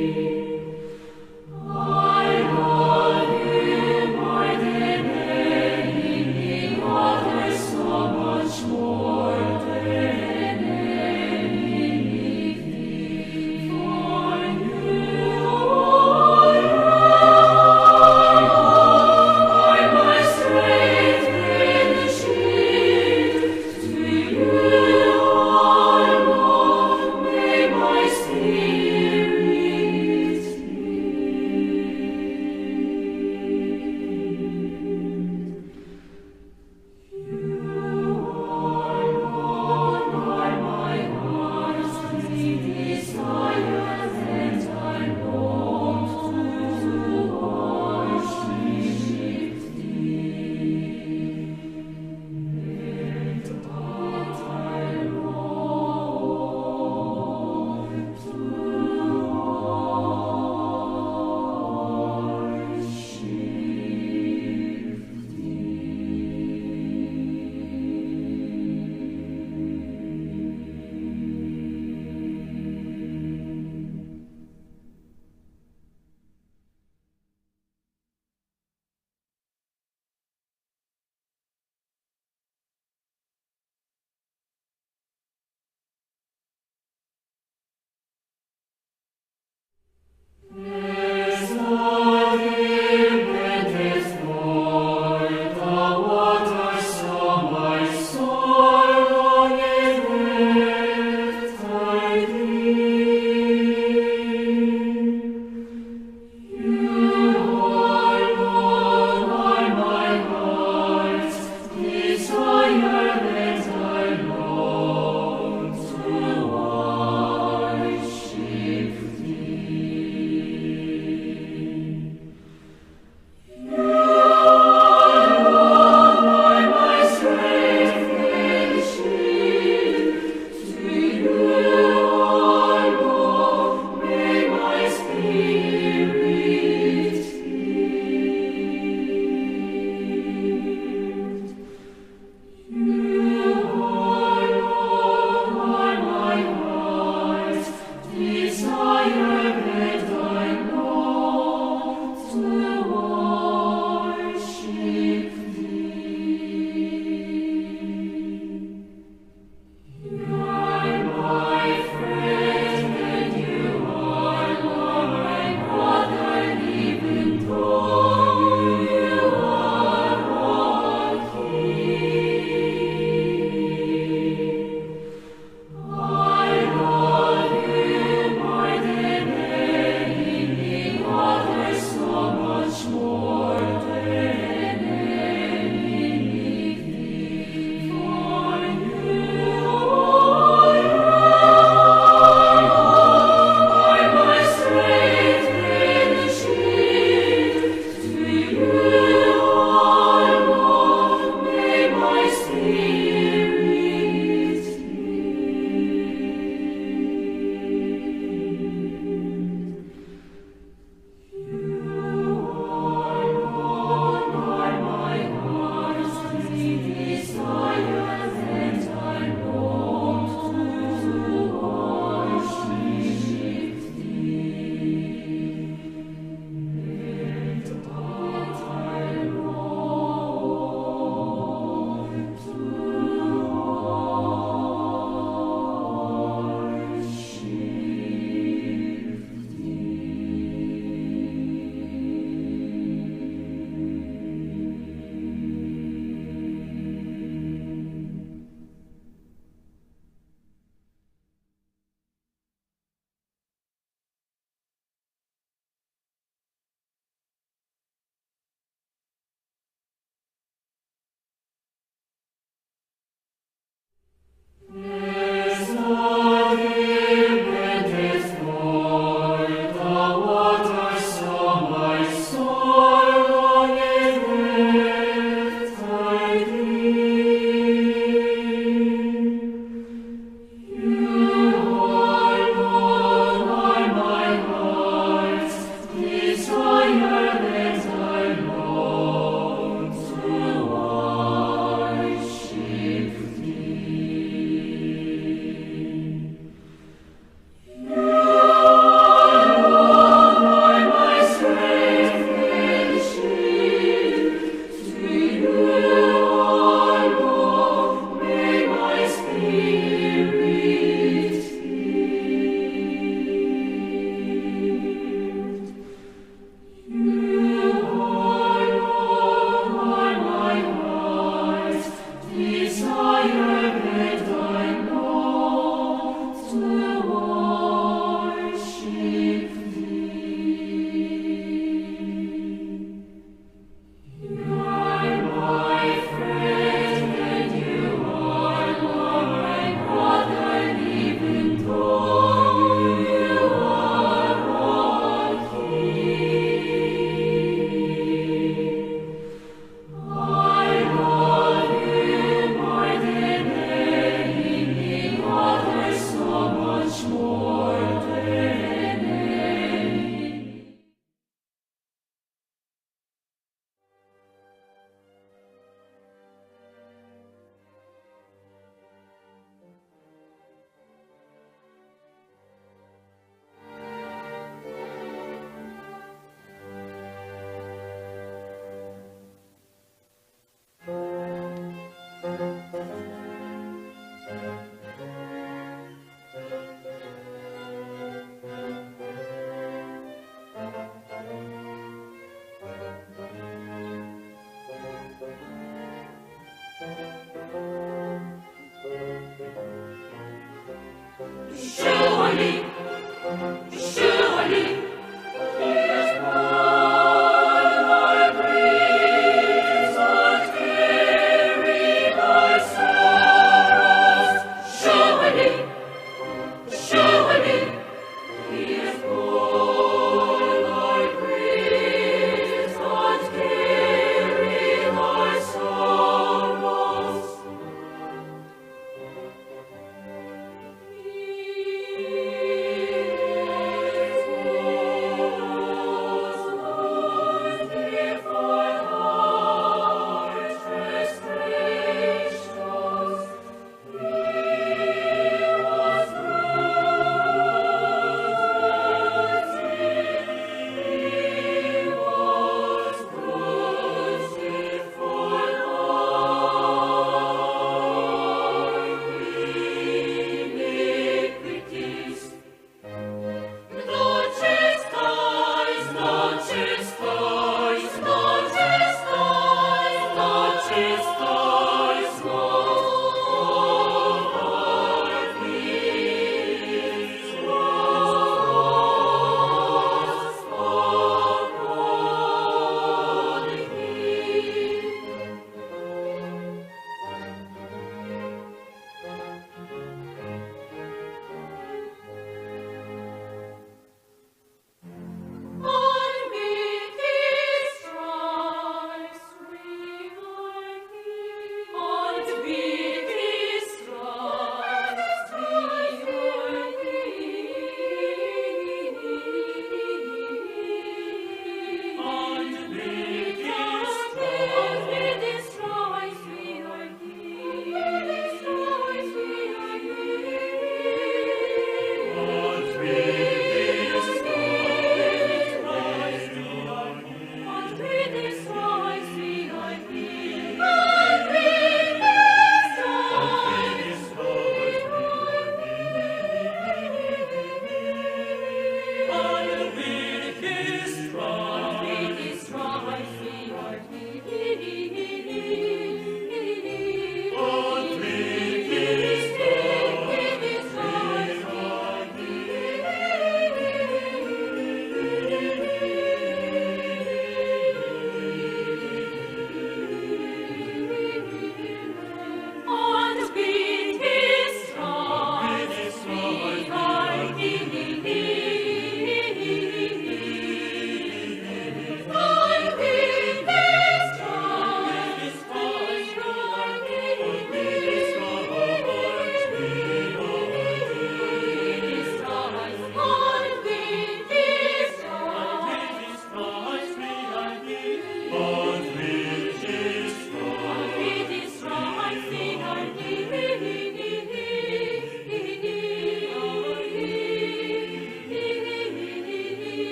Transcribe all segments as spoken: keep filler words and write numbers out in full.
I love you more than any other, so much more than anything. For you are my strength and shield. To you, O Lord, may my spirit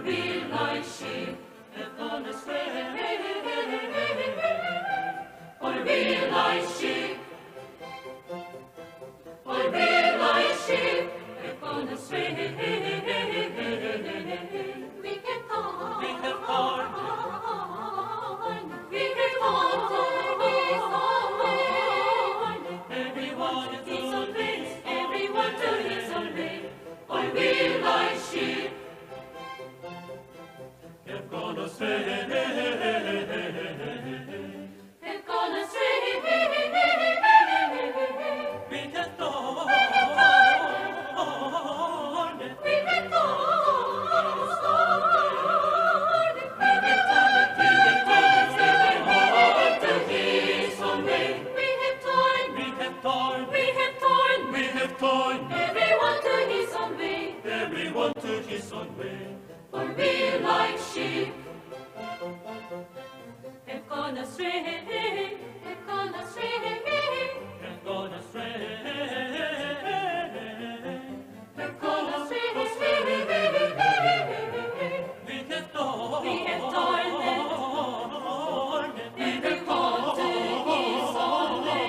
Be like sheep, have gone astray. Or be like sheep, or be like sheep, have gone astray. We have gone, we have gone, we have gone. Everyone to his own way, everyone to his own way. Or be like sheep, have gone astray. Have gone astray. We have torn. We have torn. We have torn. We have torn. Every one to his own way. We have torn. We have torn. We have torn. We have torn. Everyone to his own way. Everyone to his own way. For we like sheep have gone astray, have gone astray, have gone astray. Have gone astray. We have torn, we have torn, we have torn to his own way.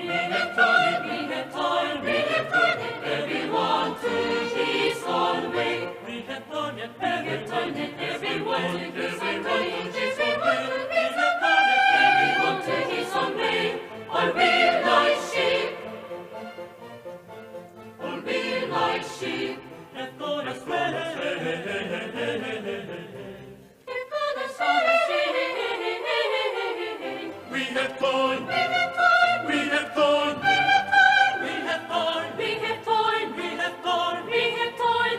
We have torn, we have torn, we have torn, everyone to his own way. We have torn it, we have torn it, everyone to his own way, everyone to his own way, everyone to his own way. Or be like sheep, or be like sheep, have gone astray. We have torn, we have torn, we have torn, we have torn, we have torn, we have torn, we have torn, we have torn.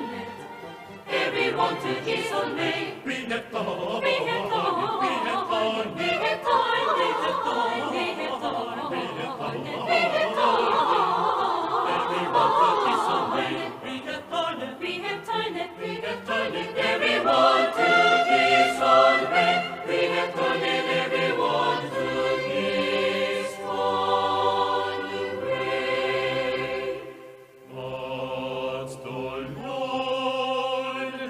Everyone to his own way. We have torn, we have torn, we have torn, we have torn, we have torn, we have torn, we have torn. Everyone to his own way. We have torn it, we have torn it, we have torn it, everyone to his own way. We have torn it, everyone to his own way. But the Lord has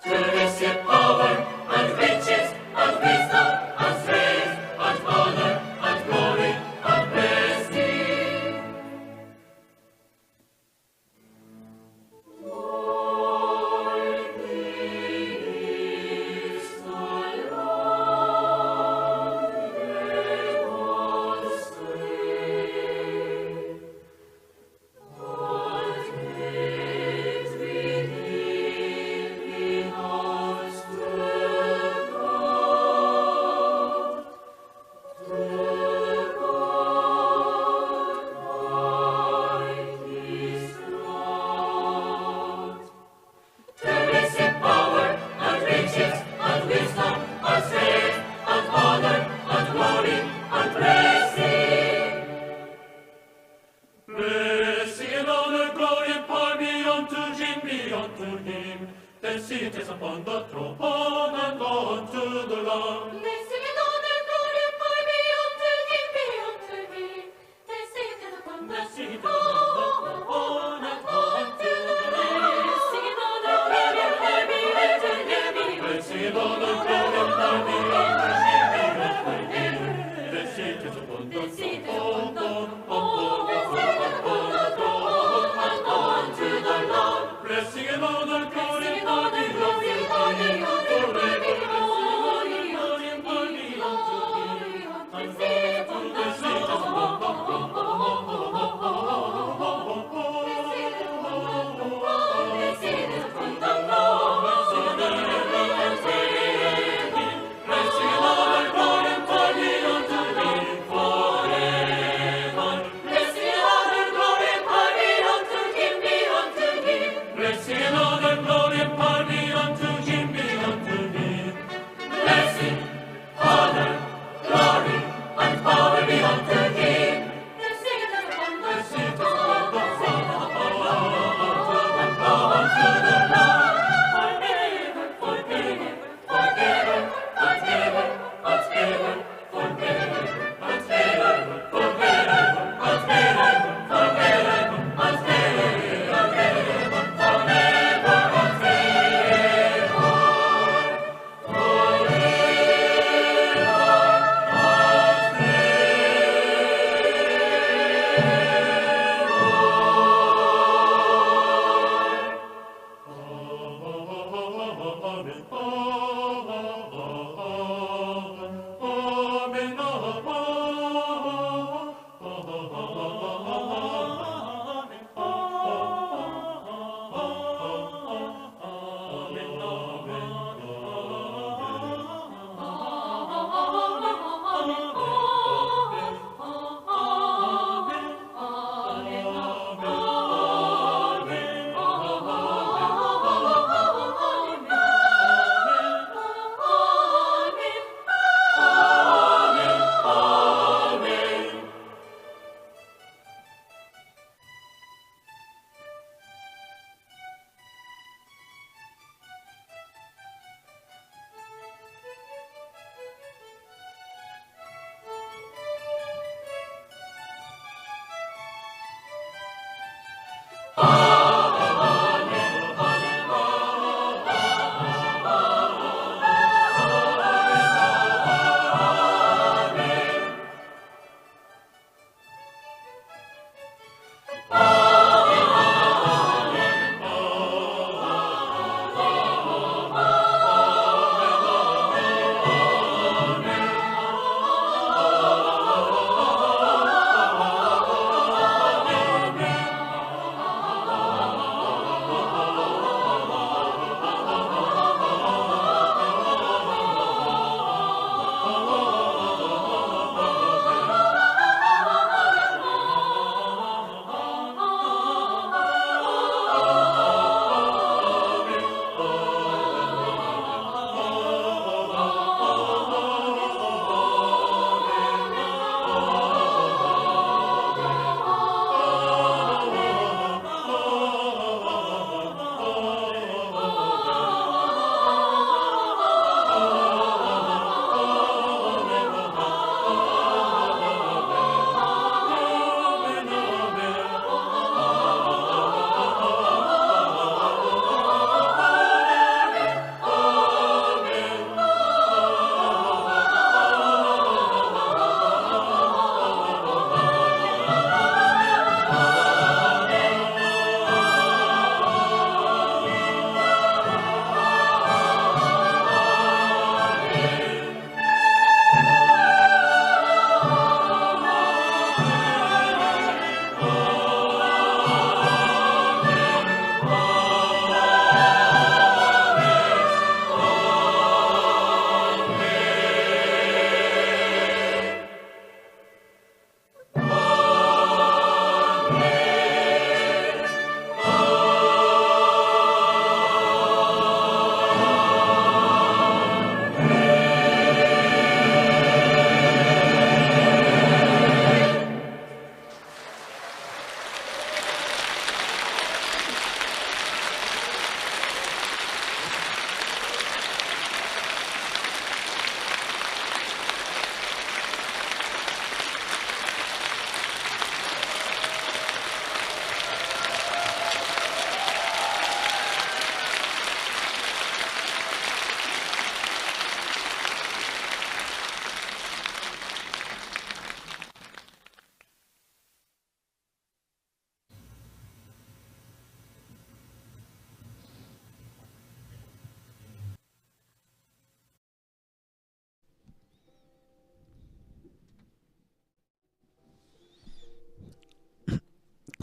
To receive power and riches and wisdom and strength and honor and glory and blessing. To receive power and riches and wisdom and strength and honor and glory and blessing. Blessing and honor It is upon the throne, upon and unto the Lord. Blessing and honor, glory, power be unto him, be unto him. Blessing and honor, blessing and honor, upon and unto the Lord. Blessing and honor, glory, power be unto him, be unto him. Blessing and honor, glory, power be unto him, be unto him. Blessed is upon the throne, upon, upon, upon, upon, upon, upon, unto the Lord. Blessing and honor, glory, power be unto him.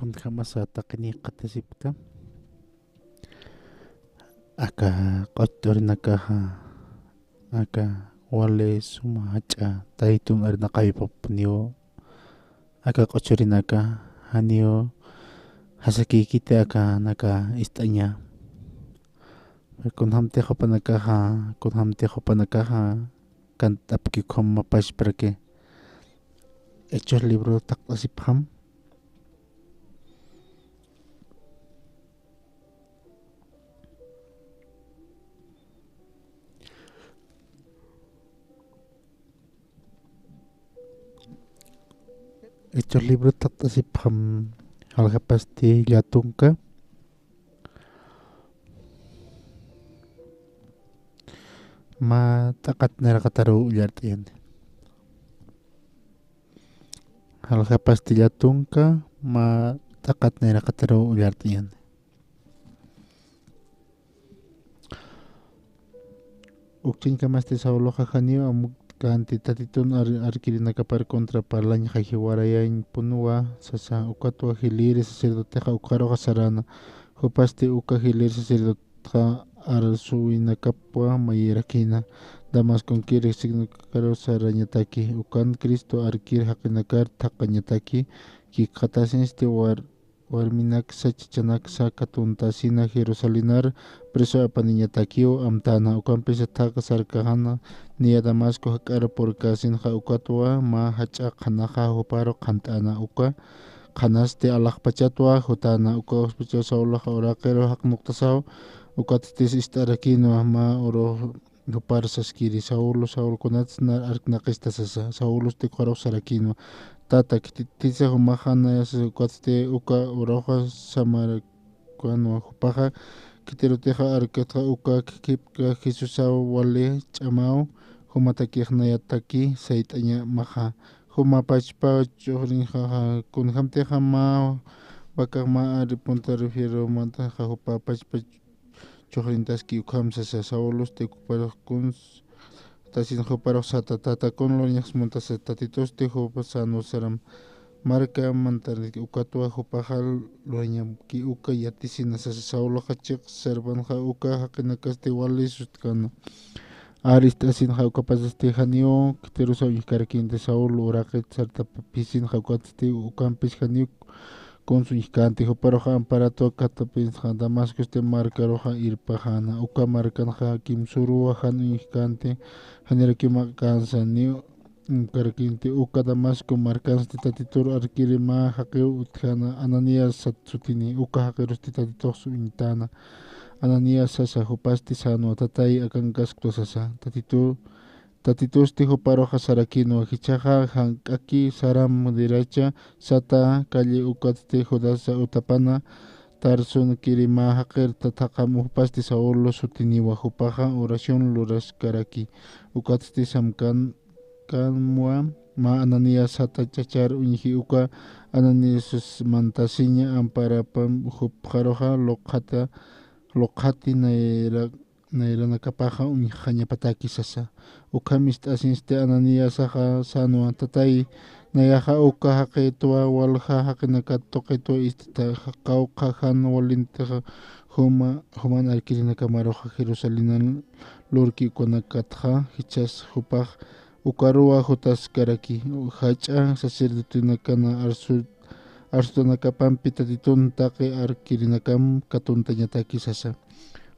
Kunjamasa taqini qatasipkta. Aka q'ucht'urinakaxa, aka wali suma jach'a taytun arinaqawipapuniw. Aka q'uchurinaka janiw jasakïkiti akanaka ist'aña. Kunjamtix jupanakaxa, kunjamtix jupanakaxa kant'apki ukham mapachparaki. Hechos libro taqt'asipxam. Hechos libro taqt'asipxam, jaljapasti llatunka. Mä t'aqat nayraqataruw ullart'ayani. Jaljapasti llatunka, mä t'aqat nayraqataruw ullart'ayani. Ukchinkamasti Sauloxa janiw amukkanti Tatitun ar-, arkirinakapar contra parlañxa jiwarayañpunwa sasa, ukatwa jilïr sacerdotexa ukxaruxa sarana. Jupasti uka jilïr sacerdotexa arsuwinakapwa mayirakïna, Damasconkir signokaru sarañataki, ukan Cristo arkir jaqinakar thaqañataki, kikxatasinsti war-, warminaksa chachanaksa katuntasina Jerusalenar preso apaniñatakiw amtäna. Ukampisa thaqha sarkaxana niya Damasco jak'ar purkäsinxa, ukatwa mä jach'a qhanaxa juparu qhant'äna. Uka qhanasti alaxpachatwa jutäna. Uka uspachaw Sauloxa uraqiru jaqnuqtasaw, ukattis ist'arakïnwa mä urux jupar saskiri: Saulo, Saulo, kunats nar arknaqista sasa. Saulosti ukxarux sarakïnwa: Tata, khititisa jumaxa naya sasa. Ukatsti uka uruxa samarakwanwa. Jupaxa khitirutixa arkatxa uka khipka Jesusaw wali ch'amaw, jumatakix nayataki sayt'añamaxa. Juma pachpa chuxrinxa kunjamtixa mä vakax mä ari punta refieromantaxa jupa pachpa chuxrintaski ukham sasa. Saulosti juparux kuns tasin juparux sata: Tata, kun lurañaxsmuntasa? Tatitusti jupa sänwa saram: Marka mantanaki. Ukatwa jupaxa lurañamki uka yatisina sasa. Sauloxa chiq sarpanxa uka jaqinakasti wali sustkana. Ar ist'asinxa ukapachasti janiw khitirusa uñjkarakïnti. Saulo uraqit sartaphisinxa ukatsti ukampis janiw kunsuñjkänti. Juparuxa amparatwa katapinsa Damascosti markaruxa irpaxäna. Uka markanxa kimsüruwa jan uñjkänti, janirakiw maqkänsa. Niw uñjkarakïnti. Uka Damasco markansti Tatitur arkiri mä jaqiw utjäna, Ananías sat sutini. Uka jaqirusti Tatitux uñtäna. Ananías sasa. Jupasti sänwa: Tatay, akankasktwa sasa. Tatitu Tatitusti juparuxa sarakïnwa: Jichhaxa jank'aki saram derecha sata calle, ukatsti Judasa utapana Tarsonkiri mä jaqir thaqam. Jupasti Saulo sutiniwa. Jupaxa oración luraskaraki, ukatsti samkan-, kanwa mä Ananías sata chachar uñji. Uka Ananías mantasiña amparapam jupxaruxa luqjata, luqjati nayra nayranakapaxa uñjañapataki sasa. Ukham ist'asinsti Ananíasaxa sänwa: Tatay, nayaxa uka jaqitwa walja jaqinakat tuqitwa ist'ata, qawqha jan walintixa juma, juman arkirinakamaruxa Jerusalén lurki ukanakatxa. Jichhas jupax ukaruwa jutaskaraki, jach'a sacerdotenakana arsu-, arsutanakapampi Tatitun taqi arkirinakam katuntañataki sasa.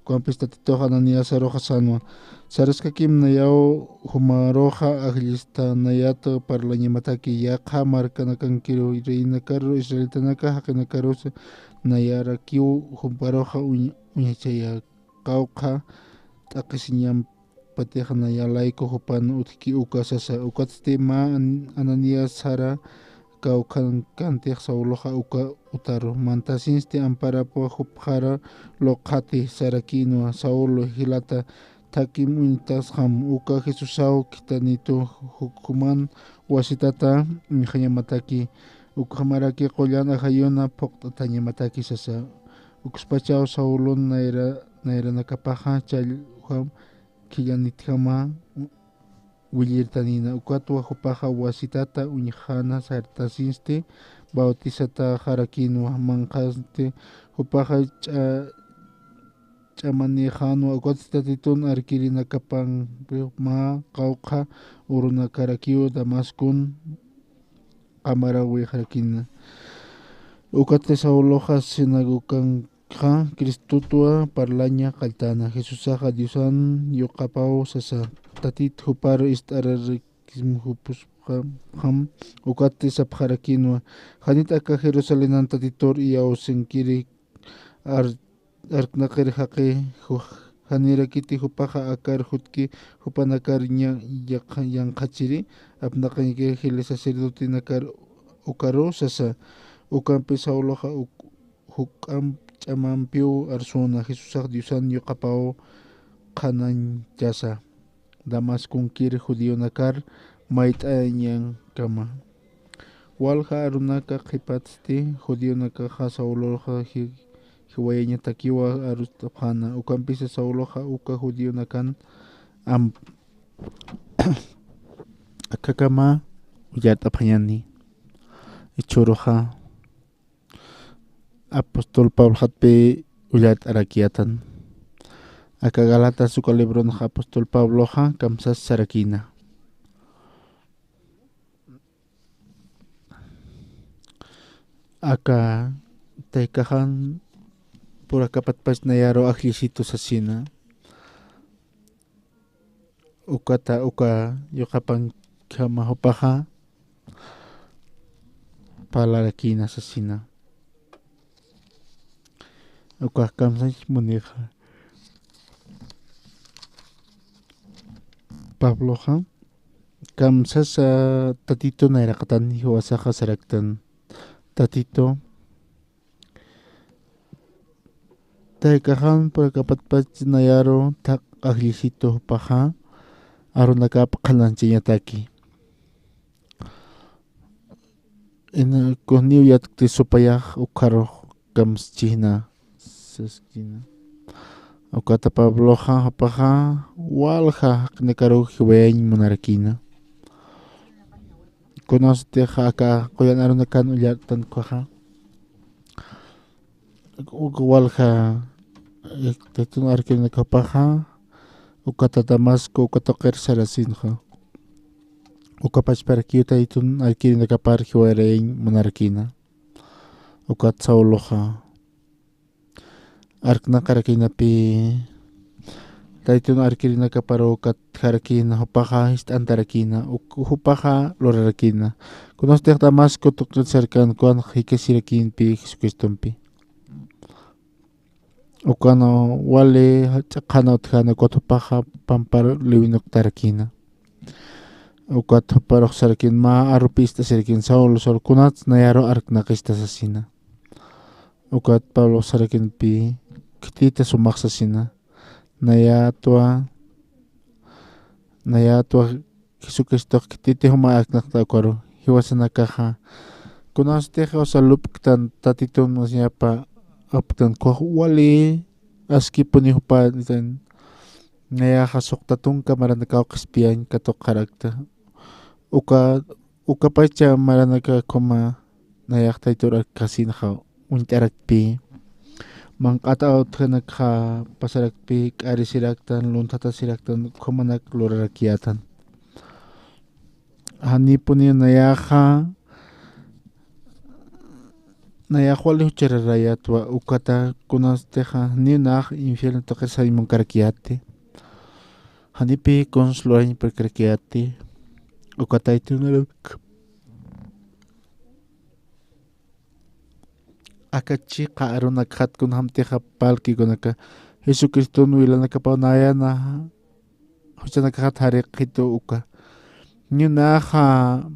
Ukampis Tatitux Ananiasaruxa sänwa: Saraskakim nayaw jumaruxa ajllista, nayat parlañamataki, yaqha markanakankiru, reynakaru, israelitanaka jaqinakarusa nayarakiw juparuxa uñ-, uñjachaya, qawqha t'aqhisiñampatix naya layku jupan utjki uka sasa. Ukatsti mä An-, Ananias sara kawkhankantix Sauloxa uka utaru. Mantasinsti amparapwa jupxara luqjati sarakïnwa: Saulo, jilata, thakim uñtasxam, uka Jesusaw khithanitu, juk juman wasitata uñjañamataki, ukhamaraki qullan ajayuna phuqt'atañamataki sasa. Ukspachaw Saulon nayra, nayranakapaxa challwam khillanitjama willirtanïna. Ukatwa jupaxa wasitata uñjana sartasinsti, bautizataxarakinwa, manqhasti jupaxa ch'a-, ch'amanixanwa, ukatsti Tatitun arkirinakapan mä qawqha urunakarakiw Damascon qamarawixarakina. Ukatsti Sauloxa sinagoganxa Cristotwa parlaña qalltäna, Jesusaxa Diosan yuqapaw sasa, Tatit jupar ist'ararakismjupusxam. Ukatsti sapxarakinwa, janit aka Jerusalenan Tatitur iyawsinkiri ar-, arknaqir jaqi, ju-, janirakiti jupaxa akar jutki jupanakar ña-, yaq-, yanqhachiri apnaqañki jili sacerdotenakar ukaru sasa. Ukampi Sauloxa uk-, juk'amp ch'amampiw arsuna, Jesusax Diosan yuqapaw qhanañchasa, Damasconkir judionakar mayt'añankama. Walja arunaka qhipatsti judionakaxa Sauloxa ji-, jiwayañatakiwa arust'apxäna. Ukampisa Sauloxa uka judionakan am-, akhakama ullart'apxañäni. Jichhüruxa apóstol Pablojatpï ullart'arakiyätan. Aka Gálatas uka libronxa apóstol Pabloxa kamsas sarakïna. Aka taykaxan purakapatpach nayaru ajllisitu sasina. Ukata uka yuqapankhama jupaxa parlarakïna sasina. Ukax kamsañ munixa. Pabloxa kamsasa Tatitun nayraqatan jiwasaxa saraktan. Tatito, taykaxan purakapatpach nayaru thaq ajllisitu jupaxa arunakap qhanañchañataki. Ina kunjniw yatkti supayax ukharux kamschina saskina. Ukata Pabloxa jupaxa walja jaqinakarux jiwayañ munarakïna. Kunasatix aka qullan arunakan ullartan ukaxa, uka walja, eh, Tatitun arkirinakapaxa, ukata Damasco uka tuqir sarasinxa. Uka pachparakiw Tatitun arkirinakapar jiwayañ munarakïna. Ukat Sauloxa arknaqarakïnapï, Tatitun arkirinakaparu katjarakïna, jupaxa jist'antarakïna, uk-, jupaxa lurarakïna. Kunasatix Damasco tuqir sarkan, ukan jikasirakïnpï Jesucristompi. Ukan wali ch'aqhana utjäna, ukat jupaxa pampar liwinuktarakïna. Ukat juparux sarakïn, mä arupï ist'asirakïn, Saulo, Saulo, kunats nayaru arknaqista sasina. Ukat Pablox sarakinpï, khititi sumax sasina. Nayatwa, nayatwa Jesucristox khititi juma arknaqta ukaru. Jiwasanakaxa, kunasatix usa lupktan Tatitun mas ñapa apktan, ukax wali askipuni jupa, nayaxa suxta tunka maranakaw qhispiyañ katuqarakta. Uka, ukapacha maranaka ukhama nayax Tayitur arkkasinxa uñt'araktpï. Manq'at utjanakxa pasaraktpï, k'arisiraktan, lunthatasiraktan, ukhamanak lurarakiyätan. Janipuniw nayaxa, nayax wali juchararayätwa, ukata kunasatixa janiw nax infierno tuqir sañ munkarakiyäti. Janipï kuns lurañ purkarakiyäti, uka Tayitunaruk. Aka chiqa arunakxat kunjamtixa parlki kunaka, Jesucriston wilanakapaw nayana juchanakaxat jariqitu uka. Janiw naxa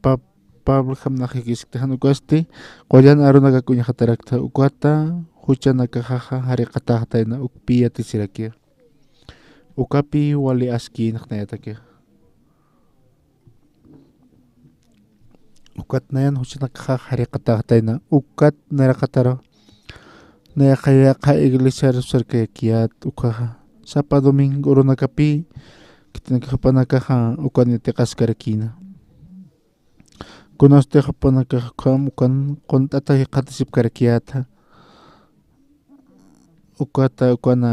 Pa-, Pablo jamnax jikiskti, jan ukasti qullan arunakak uñjatarakta, ukata juchanakaxaxa jariqataxtayna, ukpï yatisirakixa. Ukapï wali askïnx nayatakixa. Ukat nayan juchanakaxax jariqataxtayna, ukat nayraqataru. Nayaxa yaqha iglesiaru sarkayakiyät ukaxa. Sapa domingo urunakapï, khitinakax jupanakaxa ukan yatiqaskarakïna. Kunastix jupanakax ukham ukan qunt'ata jikxatasipkarakiyäta. Ukata, ukana,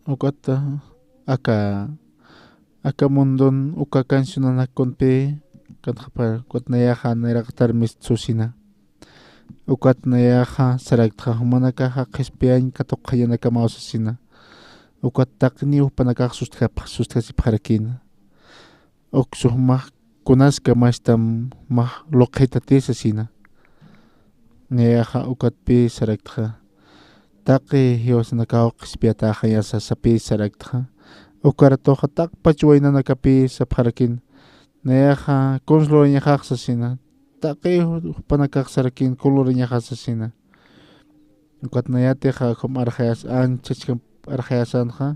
ukata, aka, aka mundon, uka cancionanak kunpi, kanxapar, ukat nayaxa nayraqatar mistsusina. Ukat nayaxa saraktxa jumanakaxa qhispiyañ katuqxañanakamaw sasina. Ukat taqiniw jupanakax sustjap-, sustjasipxarakina. Uksu jumax kunaskamastam jumax luqhitati sasina. Nayaxa ukatpï saraktxa. Taqi jiwasanakaw qhispiyatäxañasa sapï saraktxa. Ukaratuxa taqpach waynanakapï sapxarakina. Nayaxa kuns lurañaxax sasina. Taqi ju-, jupanakax sarakin kuns lurañaxax sasina. Ukat nayatixa ukham arxayas, anchachkam arxayasanxa.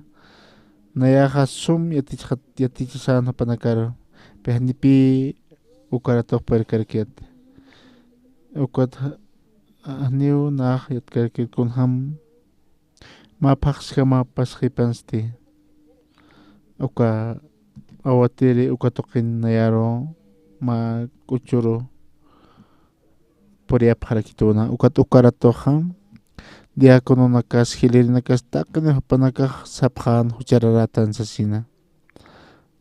Nayaxa sum yatichxa-, yatichasan jupanakaru. Pï janipï ukaratux purkarakiyäti. Ukat ja-, janiw nax yatkarakir kunjam mä phaxskama pasxipansti. Uka awatiri uka tuqin nayaru mä k'uchuru puriyapxarakituna. Ukat ukaratuxa diacononakas, jilïrinakas taqini jupanakax sapxän juchararätan sasina.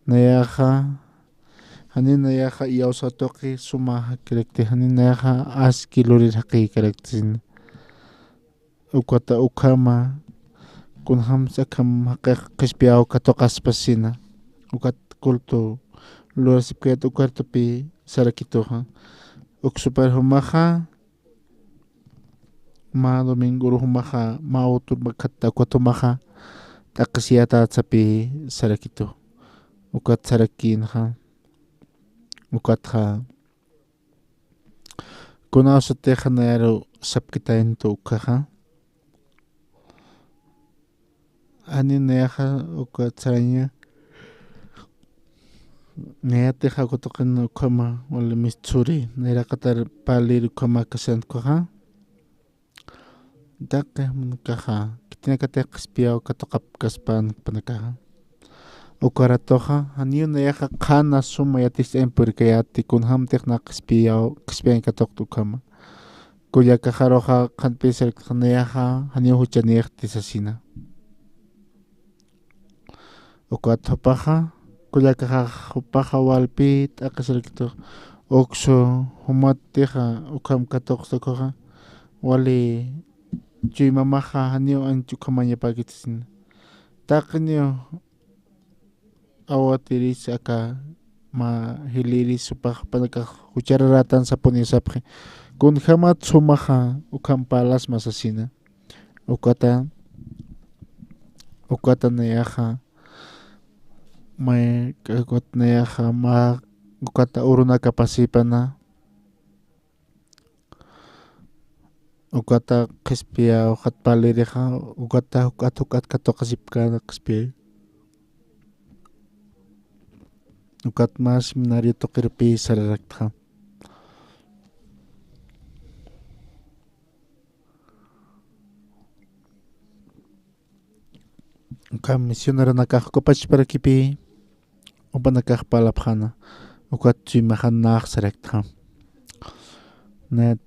Nayaxa, janiw nayaxa iyawsaw tuqi suma jakkarakti, janiw nayaxa aski lurir jaqïkarakti sasina. Ukata ukhama, kunjamsa akham jaqix qhispiyaw katuqaspasina. Ukat culto lurasipkayät ukartupï sarakituxa. Uksupar jumaxa, mä domingoru jumaxa, mä utur makhatta ukat jumaxa, t'aqhisiyätät sapï sarakitu. Ukat sarakïnxa, ukatxa, kunawsatixa nayaru sapkitayntu ukkhaxa. Janiw nayaxa ukat saraña. Nayatixa uka tuqin ukhama wali mistsuri, nayraqatar parlir ukhama kasant ukkhaxa. Taqi jumanakaxa, khitinakatix qhispiyaw katuqapkaspan jupanakaxa. Ukaratuxa, janiw nayaxa qhana suma yatich'añ purkayäti, kunjamtix nax qhispiyaw, qhispiyañ katuqta ukhama. Kullakaxaruxa qhanpï saraktxa nayaxa, janiw juchanïxti sasina. Ukat jupaxa, kullakaxax jupaxa walpï t'aqhisiraktux, uksu jumatixa ukham katuqsa ukhaxa, wali chuymamaxa janiw ancha ukhamañapäkiti sasina. Taqiniw awatiris aka mä jilïris jupax jupanakax juchararätan sapuniw sapxi. Kunjämat sumaxa ukham parlasma sasina. Ukata, ukata nayaxa, may, ukat nayaxa, mä, ukata urunakapasipana, ukata qhispiya, ukat parlirixa, ukata, ukat, ukat katuqasipkana qhispiya. Ukat mä seminario tuqirupï sararaktxa. Ukham misioneronakax ukapachparakipï, jupanakax parlapxäna, ukat chuymaxan nax saraktxa. Nayat,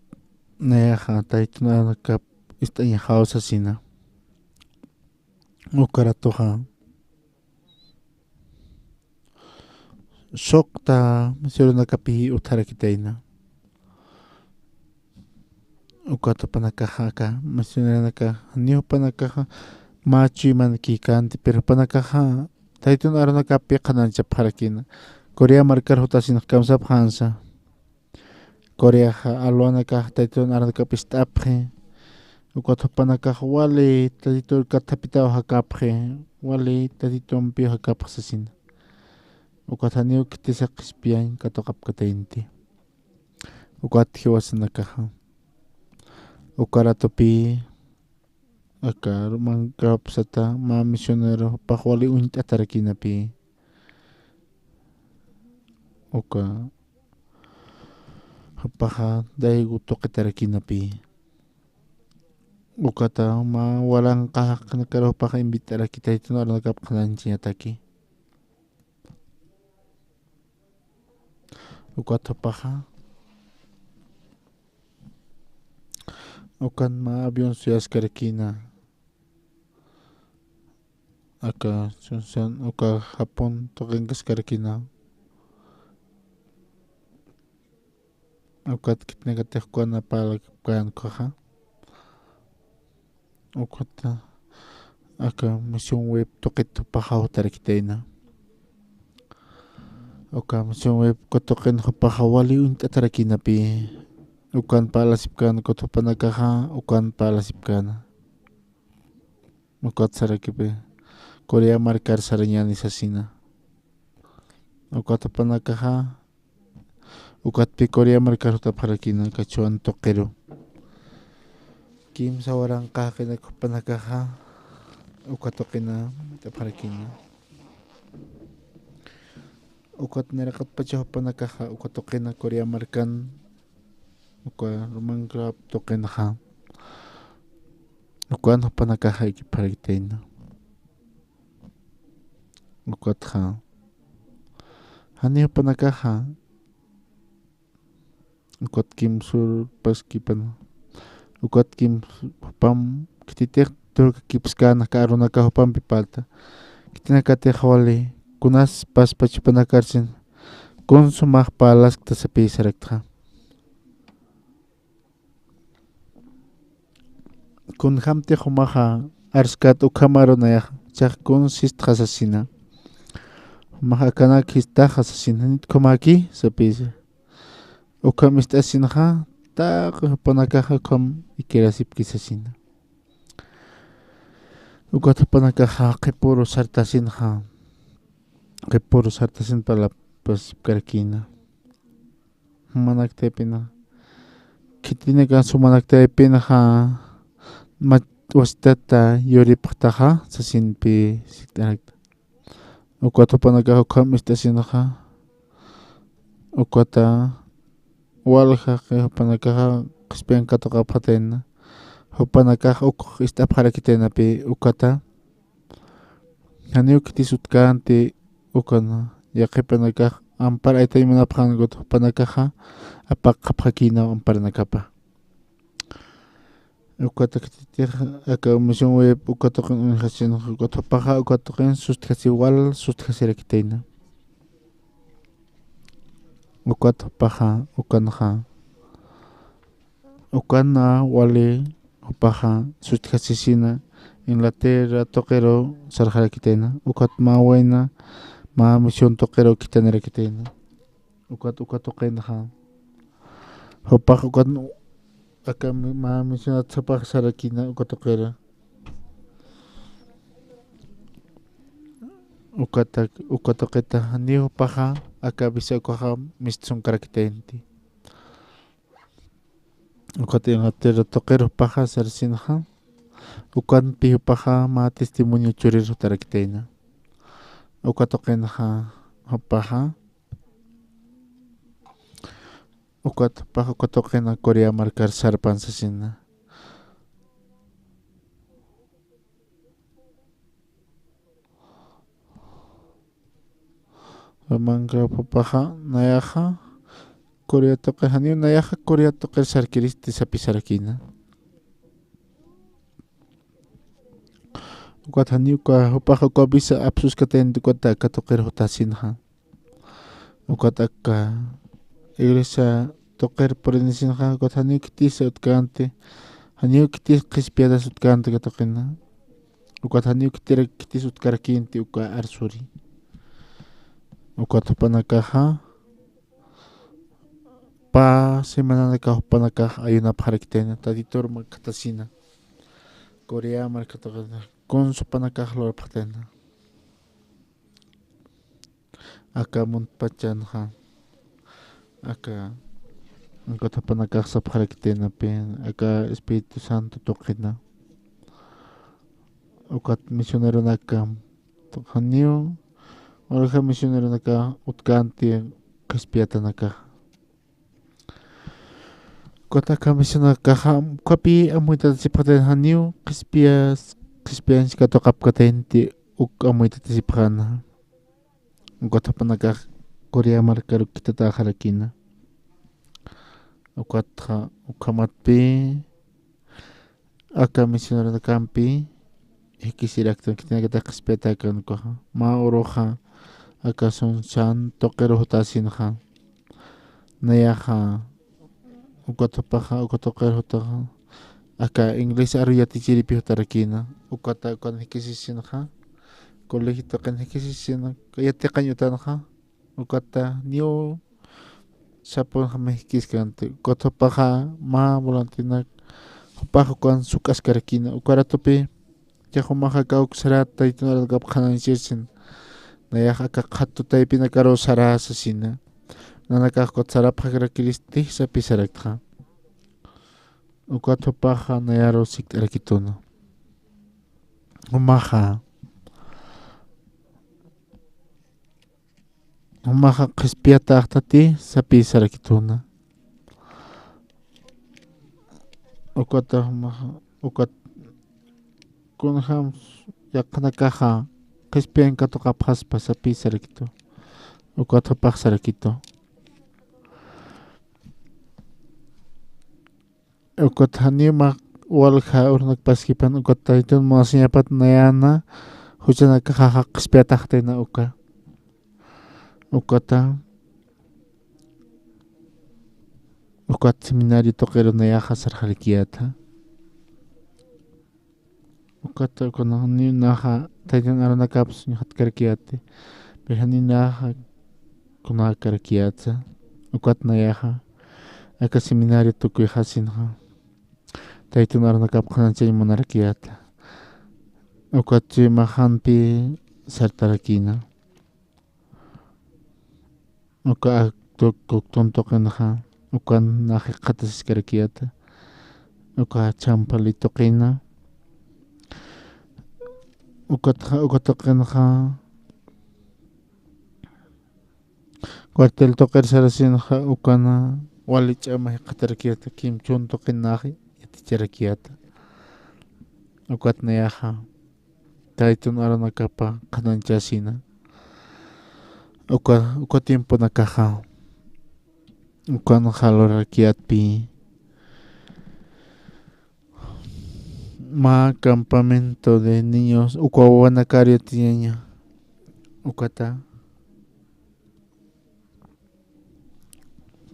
nayaxa taytun arunakamp ist'añaxaw sasina. Ukaratuxa suqta misioneronakapï utjarakitayna. Ukat jupanakaxa aka misioneronakax, janiw jupanakaxa mä chuymanakïkänti, pero jupanakaxa taytun arunakampi qhanañchapxarakïna. Corea markar jutasinx kamsapxänsa. Coreaxa alwanakax taytun arunakap ist'apxi. Ukat jupanakax wali tatitur kathapitaw jakapxi, wali tatitumpiw jakapxi sasina. Ukat janiw khitisa qhispiyañ katuqapkataynti. Ukat jiwasanakaxa. Ukaratupï, aka Roman Club sata mä misionero jupax wali uñt'atarakïnapï. Uka jupaxa Daegu tuqitarakïnapï. Ukata mä walanqa jaqinakar jupaxa invitarakï taytun arunakap qhanañchañataki. Ukat jupaxa ukan mä avión suyaskarakïna. Aka Asunción, uka Japón tuqinkaskarakïna. Ukat khitinakatix ukan parlakapkän ukaxa. Ukat aka Mission Web tuqit jupaxa jutarakitayna. Uka Mission Web uka tuqin jupaxa wali uñt'atarakïnapï. Ukan parlasipkän ukat jupanakaxa, ukan parlasipkäna. Ukat sarakipi Corea markar sarañäni sasina. Ukat jupanakaxa, ukatpï Corea markar jutapxarakïna, Kachuan tuqiru. Kimsa waranqa jaqinak jupanakaxa, uka tuqina jutapxarakïna. Ukat nayraqatpacha jupanakaxa, uka tuqina Corea markan, uka Roman Club tuqinxa, ukan jupanakaxa ikipxarakitayna. Ukatxa, jani jupanakaxa, ukat kimsürpaskipana. Ukat kim jupam, khititix turkakipskäna aka arunaka jupampi parlta. Khitinakatix wali, kunas paspach jupanakarsin, kun sumax parlaskta sapï saraktxa. Kunjämtix jumaxa arskat ukham aru nayaxa, jichhax kun sistxa sasina. Jumax akanak jistaxa sasina, janit ukhamäki sapïsa. Ukham ist'asinxa, taqi jupanakaxa ukham ikirasipki sasina. Ukat jupanakaxa qhipüru sartasinxa, qhipüru sartasin parlapasipkarakïna. Jumanaktaypina, khitinakan sumanaktaypinxa, mä wasitata yuripxtaxa sasinpï sikt'arakta. Ukat jupanakax ukham ist'asinxa, ukata walja jupanakaxa qhispiyan katuqapxatayna, jupanakax ukx ist'apxarakitaynapï ukata. Janiw khitis utkänti ukana, yaqhipanakax ampar aytañ munapxän ukat jupanakaxa apaqapxakïnaw amparanakapa. Ukat khititix aka Mission Web uka tuqin uñjasinxa, ukat jupaxa uka tuqin sustjasi wal sustjasirakitayna. Ukat jupaxa ukanxa, ukana wali jupaxa sustjasisina Inglaterra tuqiru sarxarakitayna, ukat mä wayna mä misión tuqiru khithanirakitayna. Ukat uka tuqinxa, jupax ukat aka mä misionat sapax sarakïna uka tuqira. Ukat uka tuqita janiw jupaxa aka visa ukaxa mistsunkarakitaynti. Ukat Inglaterra tuqir jupaxa sarsinxa, ukanpï jupaxa mä testimonio churir jutarakitayna. Uka tuqinxa jupaxa, ukat jupax uka tuqina Corea markar sarpan sasina. Roman Club jupaxa nayaxa Corea tuqi, janiw nayaxa Corea tuqir sarkiristi sapisarakïna. Ukat janiw uka jupaxa uka visa apsuskataynti ukat aka tuqir jutasinxa. Ukat aka iglesia tuqir purinisinxa, ukat janiw khitis utkänti, janiw khitis qhispiyatas utkänti aka tuqina. Ukat janiw khitira khitis utkarakïnti uka arsuri. Ukat jupanakaxa pä semananakax jupanakax ayunapxarakitayna, Tatitur markhatasina, Corea markhatasina, kun jupanakax lurapxatayna. Aka muntpachanxa, aka, ukat jupanakax sapxarakitaynapï, aka Espíritu Santo tuqina. Ukat misioneronaka, janiw, uruxa misioneronaka utkänti qhispiyatanakax. Ukat aka misionakaxa, ukapï amuytatasipxatayna, janiw qhispiyas, qhispiyanchkatuqapkataynti uk amuytatasipxäna. Ukat jupanakax Corea markaru khitataxarakïna. Ukatxa ukhamatpï aka misioneronakampi jikisiraktan khitinakatix qhispiyatäkän ukaxa. Mä uruxa aka Asunción tuqiru jutasinxa. Nayaxa ukat jupaxa, uka tuqiru jutaxa aka inglés aru yatichiripi jutarakïna. Ukata ukan jikisisinxa, colegio tuqin jikisisina, yatiqañ utanxa. Ukata niw sapunxa mä jikiskänti. Ukat jupaxa mä volantinak, jupax ukan suk'askarakïna. Uka ratupi, ya jumax aka uk sarat Taytun arunakap qhanañchirsin. Nayax aka qhat tutaypinakaru sarä sasina. Nanakax ukat sarapxarakiristi sapï saraktxa. Ukat jupaxa nayaru sikt'arakituna. Jumaxa, jumaxa qhispiyatäxtati sapï sarakituna. Ukata jumaxa, ukat kunjam yaqhanakaxa qhispiyan katuqapxaspa sapï sarakitu. Ukat jupax sarakitu. Ukat janiw mä walja urunakpaskipan, ukat Taytun munasiñapat nayana juchanakaxa qhispiyataxtayna uka. Ukata, ukat seminario tuqiru nayaxa sarxarakiyäta. Ukata, ukan janiw naxa Taytun arunakap suñjatkarakiyäti. Pero janiw naxa kunakarakiyätsa. Ukat nayaxa aka seminario tukuyxasinxa Taytun arunakap qhanañchañ munarakiyäta. Ukat chuymaxampi sartarakïna. Uka aktu-, Coctón tuqinxa, ukan nax jikxatasiskarakiyäta. Uka Champali tuqina. Ukatxa, uka tuqinxa, cuartel tuqir sarasinxa, ukana wali ch'ama jikxatarakiyäta, kimchhun tuqin nax yaticharakiyäta. Ukat nayaxa Taytun arunakapa qhanañchasina. Uka, uka tiemponakaxa, ukanxa lurarakiyätpï, mä campamento de niños, uka wawanakar yatiñaña, ukata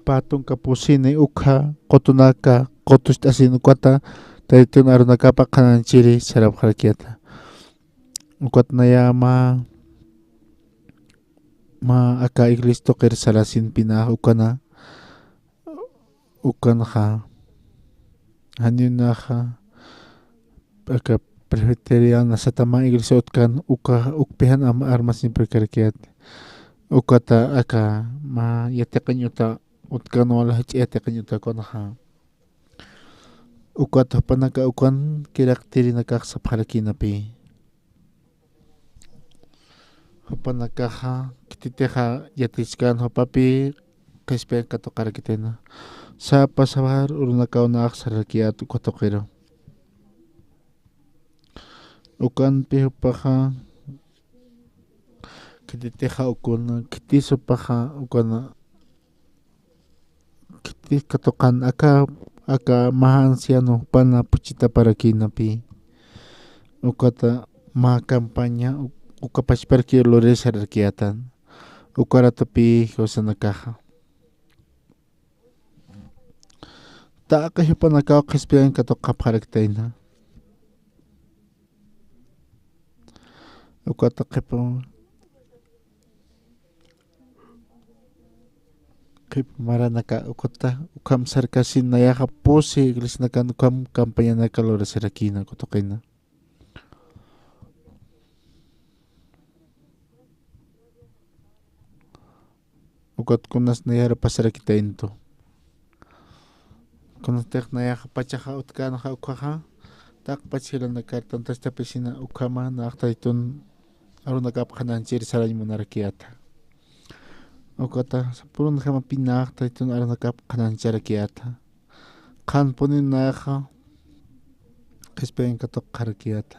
pä tunka pusini ukha qutunaka qutucht'asin ukata Taytun arunakapa qhanañchiri sarapxarakiyäta. Ukat naya mä, mä aka iglesia tuqir sarasinpï nax ukana, ukanxa, janiw naxa aka presbiteriana sata mä iglesia utkan, uka, ukpï jan am-, armasinpirkarakiyäti. Ukata aka mä yatiqiñ uta utkan, wali jach'a yatiqiñ uta kunxa. Ukat jupanaka ukan kiraqtirinakax sapxarakïnapï. Jupanakaxa khititixa yatichkän jupapï qhispiyan katuqarakitayna. Sapa sabar urunakaw nax sararakiyät uka tuqiru. Ukanpï jupaxa khititixa ukuna, khitis jupaxa ukana, khitis katuqan aka, aka mä anciano jupana puchitaparakïnapï. Ukata mä campaña, u-, uka pachparki lurir sararakiyätan. Uka ratupï jiwasanakaxa taqi jupanakaw qhispiyan katuqapxaraktayna. Ukata qhipa, qhipa maranaka ukata, ukham sarkasin nayaxa pusi iglesianakan ukham campañanaka lurasirakïna uka tuqina. Ukat kunas nayar pasarakitayntu. Kunatix nayaxa pachaxa utkänxa ukhaxa, taqpach jilanakar tantachtapisina ukhama nax Taytun arunakap qhanañchir sarañ munarakiyäta. Ukata sapürunjamapï nax Taytun arunakap qhanañcharakiyäta. Qhanpuni naxa qhispiyan katuqarakiyäta.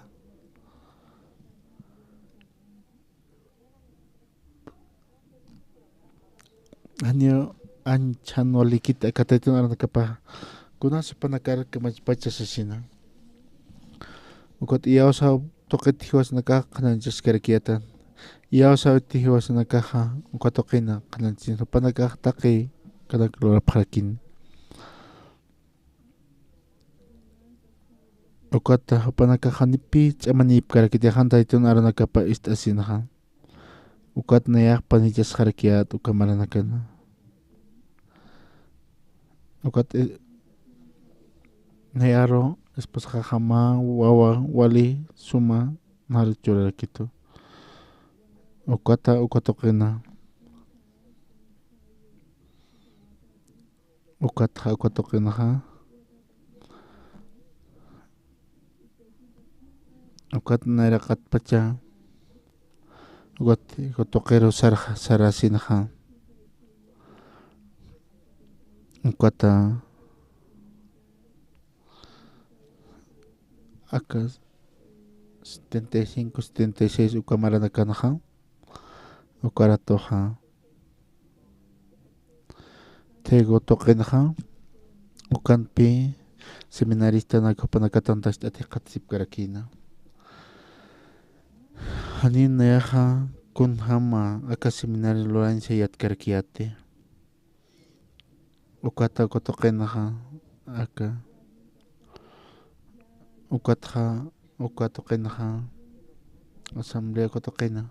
Janiw anchhan walikit aka taytun aranakapaxa. Kunas jupanakar kamachpacha sasina. Ukat iyawsaw tuqit jiwasanakax qhanañchaskarakiyätan. Iyawsawiti jiwasanakaxa uka tuqina qhanañchin jupanakax taqi kanak lurapxarakin. Ukata jupanakaxa janipi ch'amanïpkarakiti jan taytun aranakapa ist'asinxa. Ukat nayax panichasxarakiyät uka maranakana. Ukat, eh, nayaru esposaxaxa mä wawa wali suma nar churarakitu. Ukata uka tuqina. Ukatxa uka tuqinxa. Ukat nayraqatpacha. Ukat uka tuqiru sarxa, sarasinxa. Ukata aka setenta y cinco, setenta y seis uka maranakanxa. Ukaratuxa. Trigo tuqinxa, ukanpi seminaristanak jupanakatan tacht'at jikxatasipkarakïna. Janiw nayaxa kunjama aka seminario lurañsa yatkarakiyäti. Ukata uka tuqinxa, aka. Ukatxa, uka tuqinxa, asamblea uka tuqina.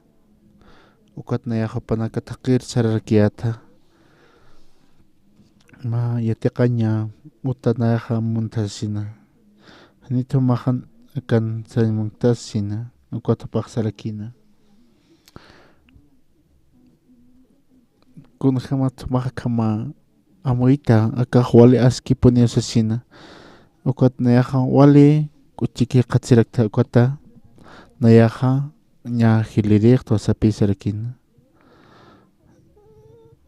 Ukat nayax jupanaka thaqhir sararakiyäta. Mä yatiqaña uta nayaxa munthasina. Janit jumax akan sañ munthasina. Ukat jupax sarakïna. Kunjamat jumax akhama amuyta, akax wali askipuniw sasina. Ukat nayaxa wali k'uchiki jikxatasirakta ukata nayaxa ña jilïrïxtwa sapï sarakïna.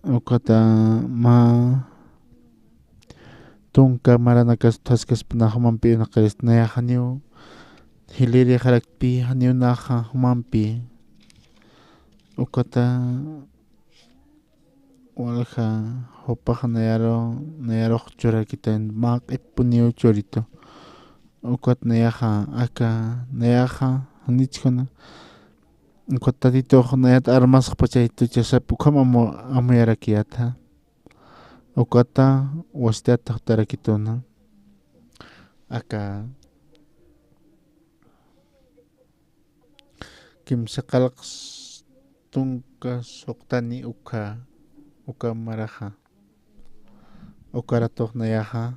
Ukata mä tunka maranakas utjaskaspana jumampi irnaqirista nayax janiw jilïrïxaraktpï, janiw naxa jumampi. Ukata walja jupax nayaru, nayarux churakitan mä q'ipuniw churitu. Ukat nayaxa aka, nayaxa janichjuna. Ukat Tatitux nayat armasxpachaytu chasap ukham amu, amuyarakiyäta. Ukata wasitata jutarakituna. Aka kimsa qallqs tunka suqtani ukha, uka maraxa. Ukaratux nayaxa.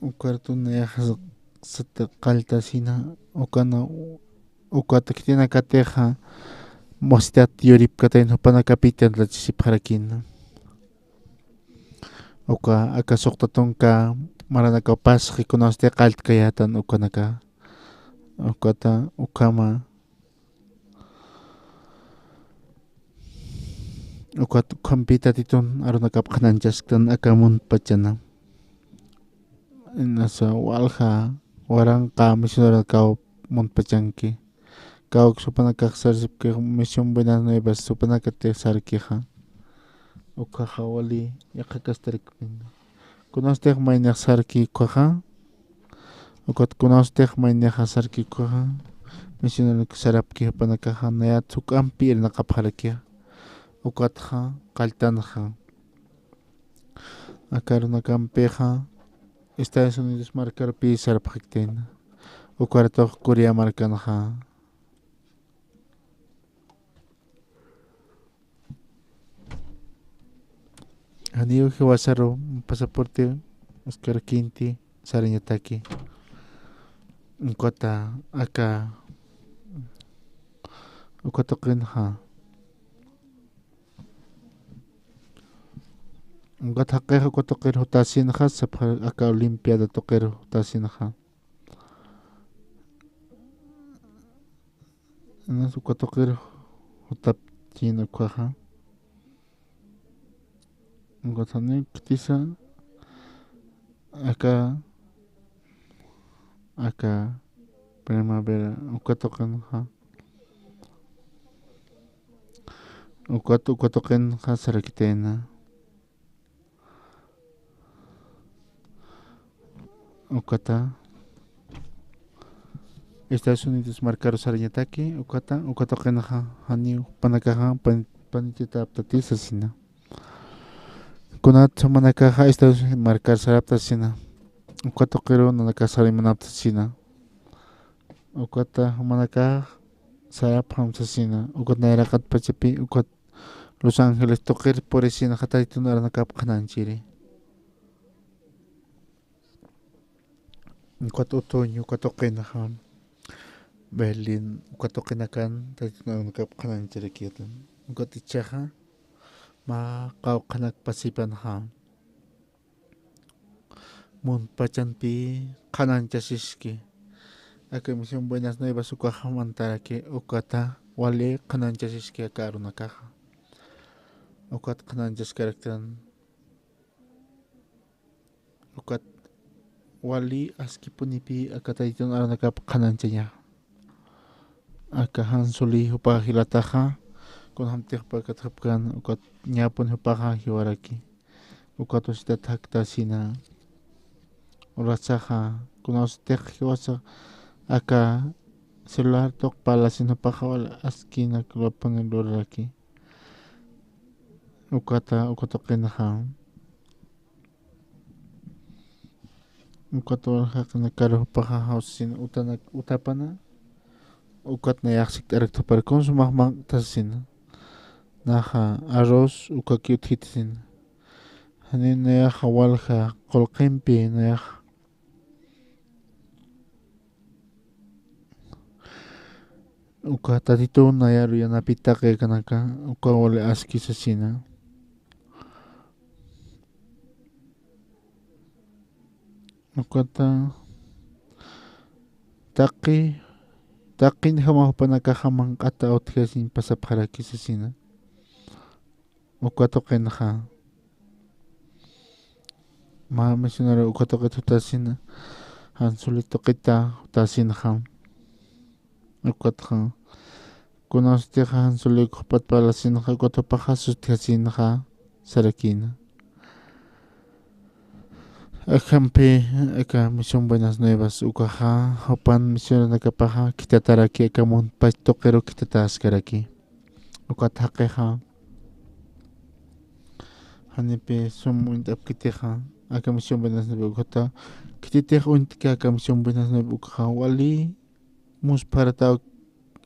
Ukaratux nayaxa sata qalltasina, ukana, ukata khitinakatixa, wasitat yuripkatayna jupanakapi tantlachisipxarakina. Uka, aka suqta tunka maranakaw pasxi kunasti qalltkayätan ukanaka. Ukata, ukhama. Ukat ukhampi Tatitun arunakap qhanañchasktan aka muntpachana. Inasa walja waranqa misionarakaw muntpachanki. Kawk supanakax sarsipki Misión Buenas Nuevas supanakati sarkixa. Ukhaxa wali yaqhakastarikpina. Kunastix maynixa sarki ukhaxa. Ukat kunastix maynixa sarki ukhaxa. Misionaronak sarapki jupanakaxa nayat juk'ampi irnaqapxarakixa. Ukatxa qalltanxa. Aka arunakampixa Estados Unidos markarpi sarapxaktayna. Ukaratux Corea markanxa. Janiw jiwasaru pasaporte uskarakinti sarañataki. Ukata aka, uka tuqinxa. Ukat jaqix uka tuqir jutasinxa, sapxi aka olimpiada tuqir jutasinxa. Inas uka tuqir jutapchin ukhaxa. Ukat janiw khitisa aka, aka primavera uka tuqinxa. Ukat, uka tuqinxa sarakitayna. Ukata Estados Unidos markaru sarañataki, ukata, uka tuqinxa janiw jupanakaxa pan-, panititaptati sasina. Kunat jumanakaxa Estados Unidos markar sarapta sasina. Uka tuqiru nanakax sarañanapta sasina. Ukata jumanakax sarapxam sasina. Ukat nayraqat pachapi, ukat Los Ángeles tuqir purisinxa Tatitun aranakap qhanañchiri. Ukat otoño, uka tuqinxa Berlín, uka tuqinakan Tatitun aranakap qhanañcharakiyätan. Ukat jichhaxa mä qawqhanak pasipanxa muntpachanpi qhanañchasiski. Aka Misión Buenas Nuevas ukaxa mantaraki, ukata wali qhanañchasiski aka arunakaxa. Ukat qhanañchaskaraktan. Ukat wali askipunipï aka Tatitun aranakap qhanañchaña. Aka Hans Suli jupa jilataxa, kunjamtix jupa katxapkan, ukat ñäpun jupaxa jiwaraki. Ukat usitat jaktasina. Urasaxa, kuna usitix jiwasa aka celular tuq parlasin jupaxa wal askinak lupuni luraraki. Ukata, uka tuqinxa. Ukat walja jaqinakaru jupaxa jawsin utanak, utapana. Ukat nayax sikt'araktapar kun sumax manq'tasina. Naxa arroz ukaki utjitasina. Jani nayaxa walja qullqimpi nayax. Uka Tatitun nayaru yanapit taqi akanaka, uka wali aski sasina. Ukata taqi, taqinjama jupanakaxa manq'ata utjasiñ pasapxaraki sasina. Uka tuqinxa. Mä misionero uka tuqit jutasina, Hans Suli tuqita jutasinxa. Ukatxa, kuna usitixa Hans Suli ukxapat parlasinxa, ukat jupaxa sutjasinxa, sarakina. Akampi, aka Misión Buenas Nuevas ukaxa, jupan misioneronakapaxa khithataraki, aka muntpach tuqiru khithatäskaraki. Ukat jaqixa, janipï sum uñt'apkitixa, aka Misión Buenas Nuevas ukata, khititix uñt'ki aka Misión Buenas Nuevas ukaxa, wali muspharataw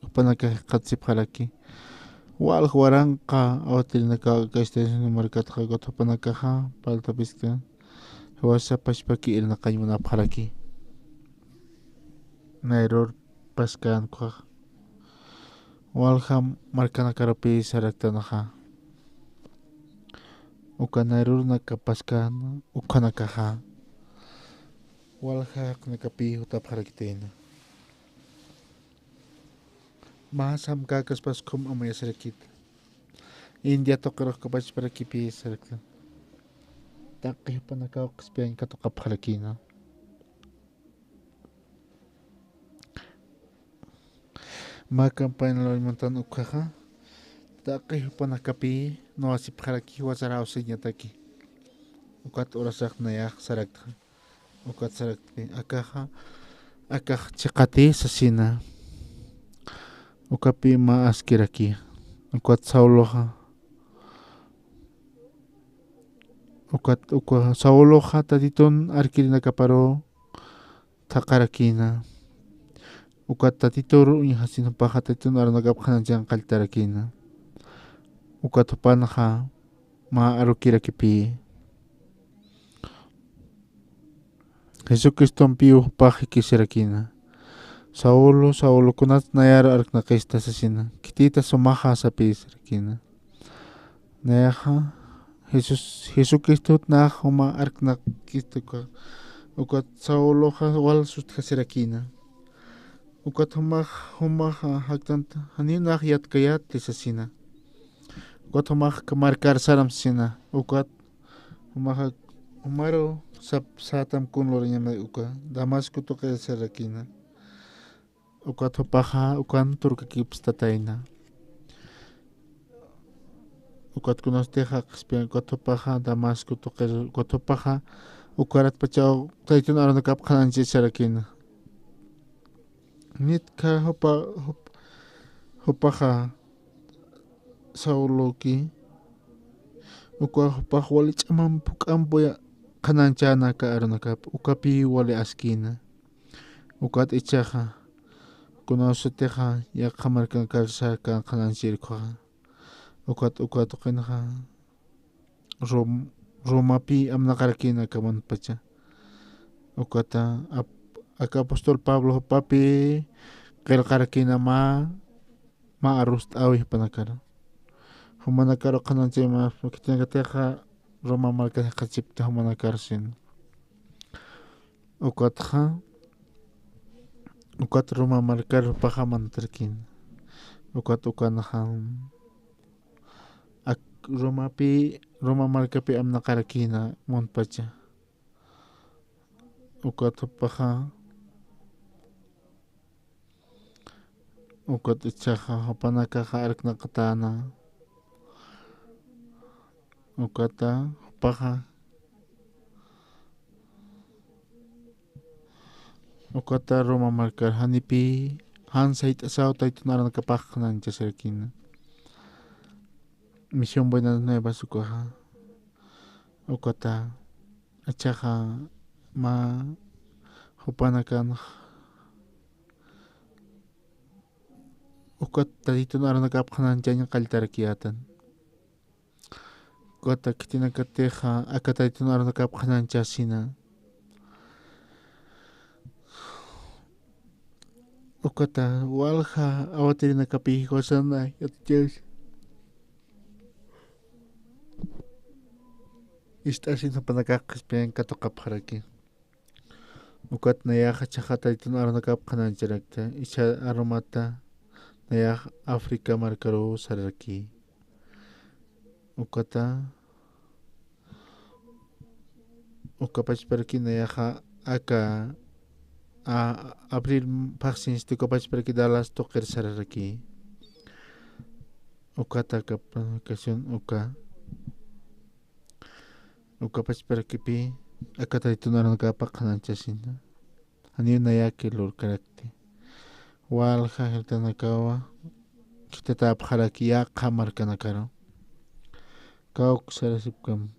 jupanakax jikxatasipxaraki. Walja waranqa awatirinakaw aka Estados Unidos markatxa, ukat jupanakaxa, parltapiskta, jiwasa pachpaki irnaqañ munapxaraki. Nayrur paskan ukhax. Walja markanakarupï saraktanaxa. Uka nayrur naka paskan ukhanakaxa. Walja jaqinakapï jutapxarakitayna. Mä samkäkaspas khum amuyasirakit. India tuqirux kapachparakipï sarakta. Taqi jupanakaw qhispiyañ katuqapxarakïna. Mä campaña lawriñmantan ukhaxa, taqi jupanakapï nuwasipxaraki jiwasar awsiñataki. Ukat urasax nayax saraktxa. Ukat saraktpï, akaxa, akax chiqati sasina. Ukapï mä askiraki. Ukat Sauloxa. Ukat, uka Sauloxa Tatitun arkirinakaparu thaqharakïna. Ukat Tatitur uñjasin jupaxa Tatitun arunakap qhanañchan qalltarakïna. Ukat jupanxa mä arukirakipï. Jesucristompiw jupax jikisirakïna. Saulo, Saulo, kunats nayar arknaqista sasina. Khitïta sumaxa sapï sarakïna. Nayaxa, Jesús, Jesucristot nax juma arknaqista uka, ukat Sauloxa wal sustjasirakïna. Ukat jumax, jumax jaktant, janiw nax yatkayätti sasina. Ukat jumax markar saram sasina. Ukat jumax, jumaru sap, sätam kun lurañamay uka, Damasco tuqir sarakïna. Ukat jupaxa, ukan turkakipstatayna. Ukat kunasti jaqispi, ukat jupaxa Damasco tuqir, ukat jupaxa ukaratpachaw Taytun arunakap qhanañchasarakina. Nitkha jupa, jup-, jupaxa Sauloki, uka jupax wali ch'amamp juk'ampuya qhanañchänaka arunakap, ukapi wali askina. Ukat ichaxa, kunasatixa yaqha markanakar sarkan qhanañchir ukhaxa. Ukat, ukat tuqinxa Rom-, Romapi amnaqarakina aka muntpacha. Ukata ap-, aka apóstol Pablo jupapi qillqarakina mä, mä arust'äwi jupanakar. Jumanakar qhanañchayma, khitinakatixa Roma marka jikxachipta jumanakar sin. Ukatxa, ukat Roma markar jupaxa mantarkin. Ukat ukanxa, ak-, Romapi, Roma markapi amnaqarakina muntpacha. Ukat jupaxa, ukat ichaxa jupanakaxa arknaqatäna. Ukata jupaxa, ukata Roma markar janipï, jan sayt'asaw Taytun arunakapax qhanañchasarakina. Misión Buenas Nuevas ukaxa. Ukata, ichaxa mä jupanakanx, ukat Taytun arunakap qhanañchañ qalltarakiyätan. Ukata khitinakatixa, aka Taytun arunakap qhanañchasina. Ukata walja awatirinakapi jiwasan yatichäwis. Ist'asin jupanakax qhispiyan katuqapxaraki. Ukat nayaxa jichhaxa Taytun arunakap qhanañcharakta, jichha arumata nayax África markaruw sararaki. Ukata, uka pachparaki nayaxa aka, a, abril phaxsinsti uka pachparaki Dallas tuqir sararaki. Ukata aka predicación uka. Uka pachparakipï aka Taytun arunakapa qhanañchasina. Janiw nayaki lurkarakti. Walja jilatanakawa khithatäpxaraki yaqha markanakaru. Kawk sarasipkam.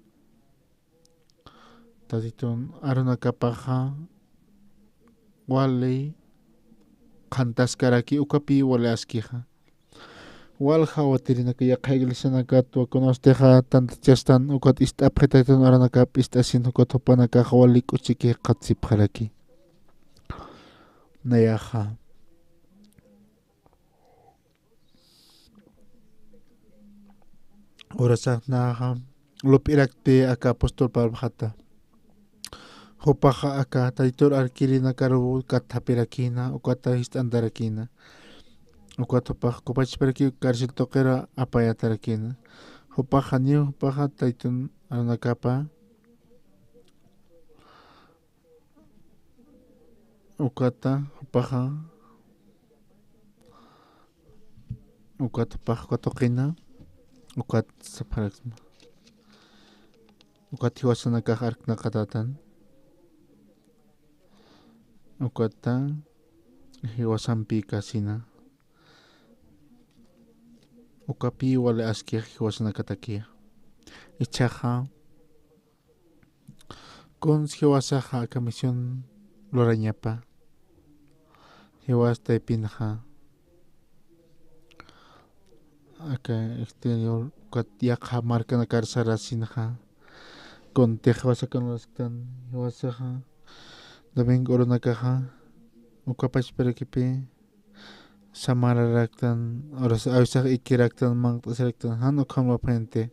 Taytun arunakapaxa wali qhantaskaraki, ukapi wali askixa. Walja awatirinaka yaqha iglesianakatwa kunastixa tantachastan ukat ist'apxi Taytun arunakap ist'asin ukat jupanakax wali k'uchiki qhatsipxaraki. Nayaxa. Urasax naxa lup'irakti aka apóstol Pablojata. Jupaxa aka Taytur arkirinakaruw kathapirakïna, ukata jist'antarakïna. Ukat jupax uka pachparaki cárcel tuqir apayatarakïna. Jupax janiw jupaxa Taytun arunakapa. Ukata jupaxa, ukat jupax uka tuqina, ukat sapxaraksma. Ukat jiwasanakax arknaqatätan. Ukata jiwasampïkasina. Ukapï wali askix jiwasanakataki. Jichhaxa, kuns jiwasaxa aka misión lurañapa. Jiwas taypinxa. Aka exterior, ukat yaqha markanakar sarasinxa. Kuntix jiwasakan lurasktan, jiwasaxa. Domingo urunakaxa. Uka pachparakipï. Samararaktan, oras awisax ikiraktan, manq't'asiraktan, jan ukham wapxinti,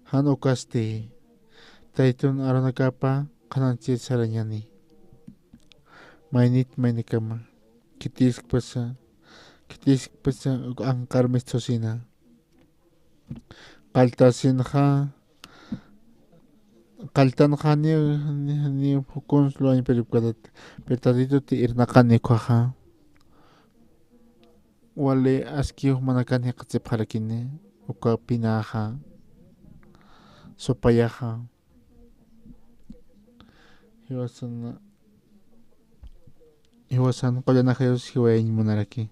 jan ukasti, Taytun arunakapa qhanañchir sarañani. Maynit maynikama, khitiskpasa, khitiskpasa, uk anqar mistxusina. Qalltasinxa, qalltanxa ni, ni, ni jukuns luwañpiripkatat, pero Tatituti irnaqani ukkhaxa. Wali aski jumanakan jikxatsipxarakini, uka pinaxa, supayaxa. Jiwasan, jiwasan qullanakayus jiwayañ munaraki.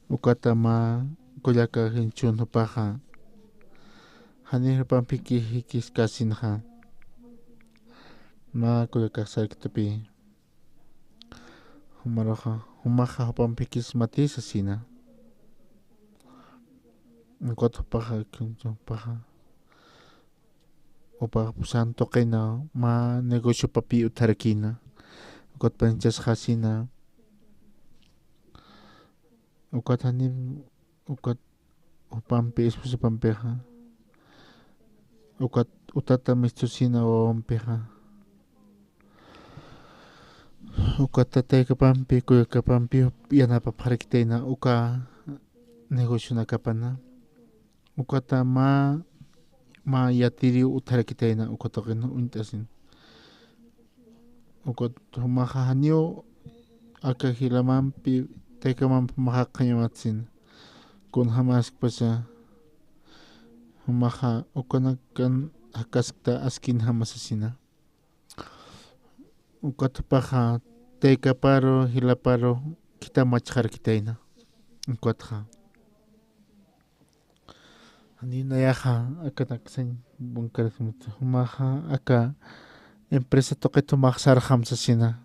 Ukata mä kullaka jimchun jupaxa. Jani jupampiki jikiskasinxa. Mä kullakax sarktupi. Jumaruxa, jumaxa jupampikis mati sasina. Ukat jupaxa, jupaxa. Jupax pusan tuqina mä negociopapi utjarakina. Ukat panchasxasina. Ukat jani, ukat jupampi, esposapampixa. Ukat utata mistusina wawampixa. Ukat tayakapampi, kullakapampi yanapapxarakitayna uka negocionakapana. Ukata mä, mä yatiriw utjarakitayna uka tuqin uñt'asin. Ukat jumaxa janiw aka jilamampi, taykamampi jumaxa qhiñamatsin. Kunjamaskpasa jumaxa ukanakan jakaskta askinjama sasina. Ukat jupaxa taykaparu, jilaparu khitamachxarakitayna. Ukatxa. Jani nayaxa, akanaksañ bunkarasmut. Jumaxa aka empresa tuqit jumax sarxam sasina.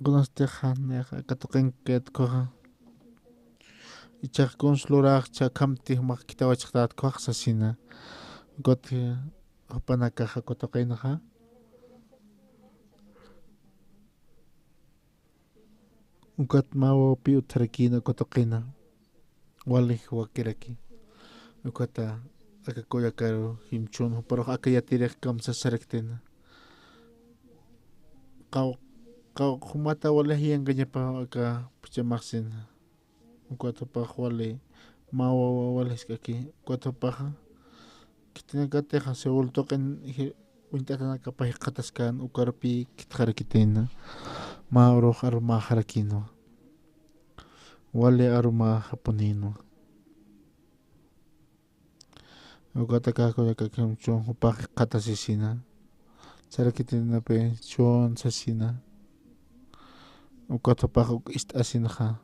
Kunastix nayaxa aka tuqin kayat ukhaxa. Ichax kuns luraxcha, akhamti jumax khitawachxtat ukhax sasina. Ukat jupanakaxa uka tuqinxa. Ukat mä wawpi utjarakina uka tuqina. Wali wakiraki. Ukata aka kullakaru jimchun juparux aka yatirix kamsasaraktayna. Qaw, qaw, jumata wali jiyankañapa aka phuchhamaxsina. Ukat jupax wali mä wawa wali jisk'aki. Ukat jupaxa khitinakatixa seguro tuqin ji-, uñt'atanakapa jikxataskän ukarpi khitxarakitayna. Mä urux arumäxarakinwa. Wali arumäxapunïnwa. Ukat aka kullaka jimchun jupax jikxatasisina. Sarakitaynapi chun sasina. Ukat jupax uk ist'asinxa.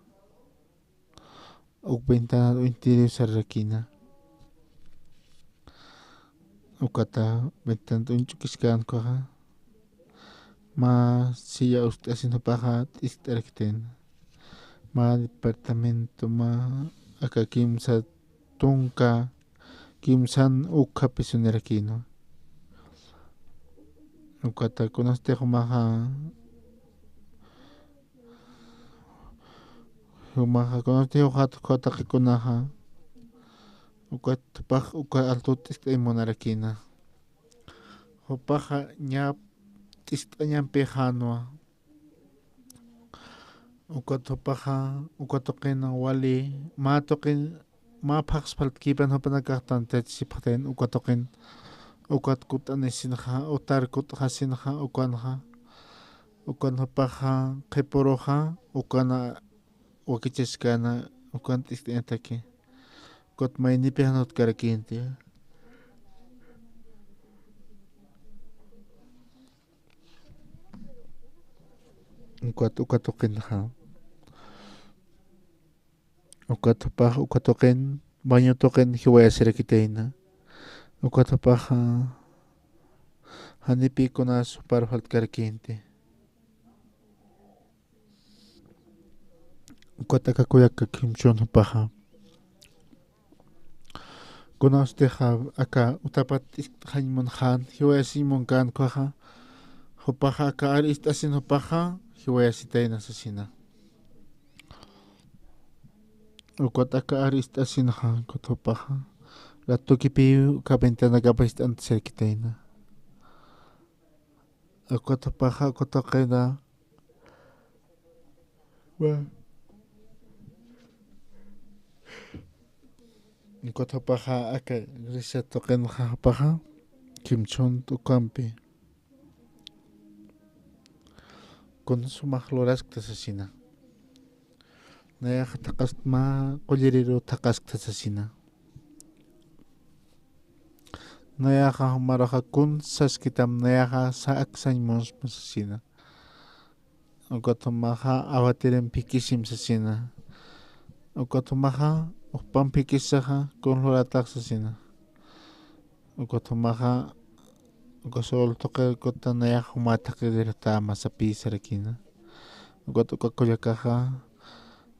Uk ventana uñtiriw sararakina. Ukata ventana uñch'ukiskän ukhaxa. Mä silla ust'asin jupaxa t'iskt'arakitayna. Mä departamento mä aka kimsa tunka kimsan ukhapi sunirakïnwa. Ukata kunasti jumaxa, jumaxa kunasti juxat ukha taqikunaxa, ukat jupax uka altut t'iskt'añ munarakïna. Jupaxa ña t'iskt'añampixänwa. Ukat jupaxa, uka tuqin wali, mä tuqin, mä phaxsphaltkipan jupanakax tantachasipxatayna uka tuqin, ukat kut'anisinxa, utar kut'xasinxa, ukanxa, ukan jupaxa, qhipuruxa, ukana wakichaskäna, ukan t'iskt'añataki. Ukat maynipï jan utkarakïnti. Ukat, uka tuqinxa. Ukat jupax, uka tuqin, baño tuqin jiwayasirakitayna. Ukat jupaxa, janipï kunas jupar faltkarakïnti. Ukat aka kullaka jimchun jupaxa. Kunawstixa aka utapat t'iskt'xañ munxän, jiwayasiñ munkän ukhaxa, jupaxa aka ar ist'asin jupaxa, jiwayasitayna sasina. Ukat aka ar ist'asinxa, ukat jupaxa, ratukipï uka ventanakapa ist'antasirkitayna. Ukat jupaxa, uka tuqina, wa, ukat jupaxa aka Grecia tuqinxa jupaxa, jimchun ukampi. Kun sumax luraskta sasina. Nayaxa thaqhast mä qulliriru thaqhaskta sasina. Nayaxa jumaruxa kun saskitam nayaxa sa aksañ munsma sasina. Ukat jumaxa awatirim phikisim sasina. Ukat jumaxa ujpam phikisaxa kun luratax sasina. Ukat jumaxa uka Saul tuqir ukat nayax juma thaqirirtama sapï sarakïna. Ukat uka kullakaxa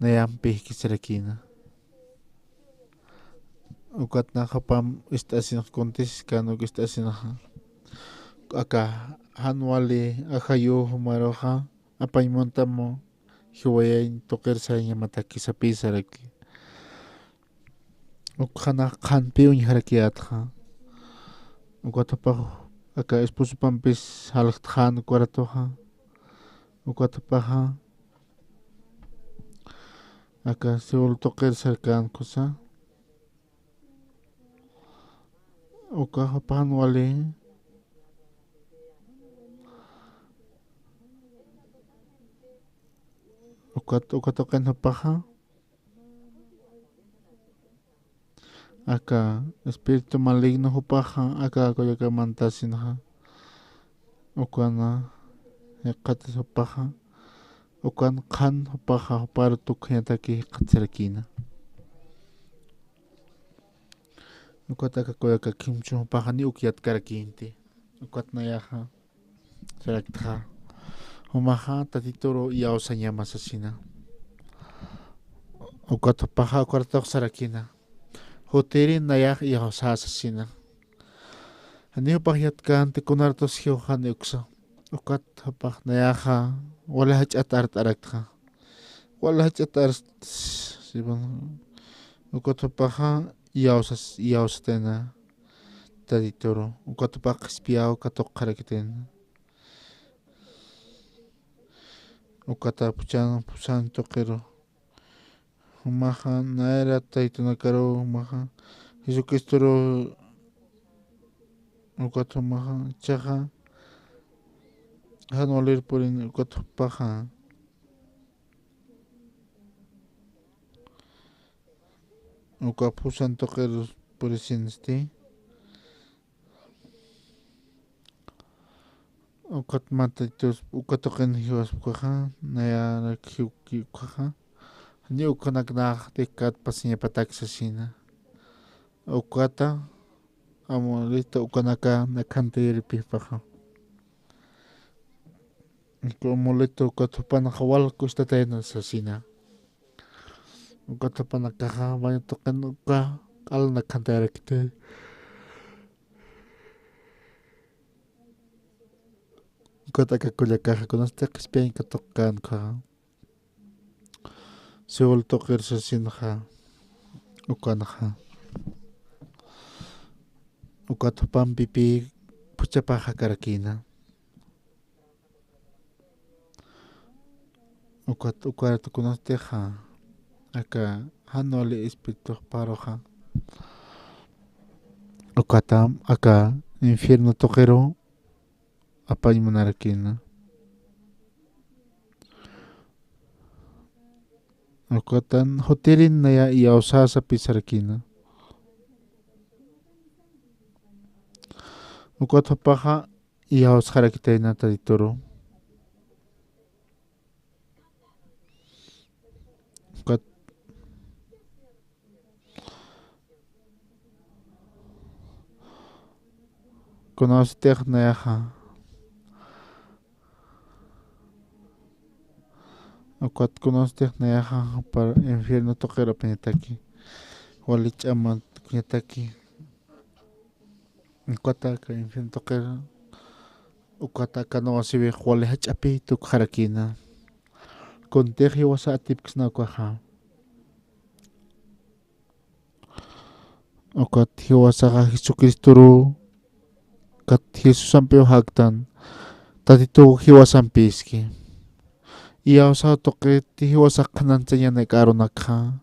nayampïki sarakïna. Ukat nax jupam ist'asinxa kuntis kan uk ist'asinxa. Aka jan wali ajayu jumaruxa apañ muntam jiwayañ tuqir sayañamataki sapï saraki. Ukxanax qhanpï uñjarakiyätxa. Ukat jupax aka esposopampis jalxtxän ukaratuxa. Ukat jupaxa aka Seol tuqir sarkän kusa. Uka jupax jan wali. Ukat, uka tuqin jupaxa. Aka espíritu maligno jupaxa, aka kullaka mantasinxa. Ukana jikxatis jupaxa. Ukan qhan jupaxa, juparu tukjañataki jikxat sarakïna. Ukat aka kullaka khimchun jupaxa ni uk yatkarakïnti. Ukat nayaxa saraktxa. Jumaxa Tatituru iyawsañama sasina. Ukat jupaxa ukaratux sarakïna. Jutiri nayax iyawsä sasina. Janiw jupax yatkänti kunaratus jiw jan uksa. Ukat jupax nayaxa wali jach'at art'araktxa. Wali jach'at art-, si, bueno, ukat jupaxa iyawsas-, iyawsatayna Tatituru. Ukat jupax qhispiyaw katuqxarakitayna. Ukata phuchhan, phusan tuqiru. Jumaxa nayra taytunakaru, jumaxa Jesucristoru, ukat jumaxa ichaxa jan walir purin, ukat jupaxa uka phusan tuqir purisinsti. Ukat Mataitus, uka tuqin jiwaspkaxa, nayarak jiwki ukaxa. Janiw ukanak nax tikat pasiñapatak sasina. Ukata, amulita ukanaka nakhantayiripipaxa. Uka amulita ukat jupanaxa wal kustatayna sasina. Ukat jupanakaxa, baño tuqin uka q'al nakhantayarakiti. Ukat aka kullakaxa, kunasti qhispiyañ katuqkän ukhaxa. Seol tuqir sasinxa, ukanxa. Ukat jupampi pï phuchhapax jakarakïna. Ukat, ukat kunasti, aka jan wali espíritu juparuxa. Ukatam, aka infierno tuqiru apañ munarakïna. Ukatan jutirin naya iyawsasa pisarakïna. Ukat jupaxa iyawsxarakitayna Tatituru. Ukat kunawsitix nayaxa. Ukat kunawsitix nayaxa, jupar infierno tuqir apañataki. Wali ch'amat kuñataki. Ukata aka infierno tuqir, ukata aka nuwasiwix wali jach'api tukxarakïna. Kuntix jiwasa atipksna ukaxa. Ukat jiwasaxa Jesucristoru, kat Jesusampiw jaktan, Tatituw jiwasampiski. Iyawsaw tuqit jiwasax qhanañchañanak arunakxa.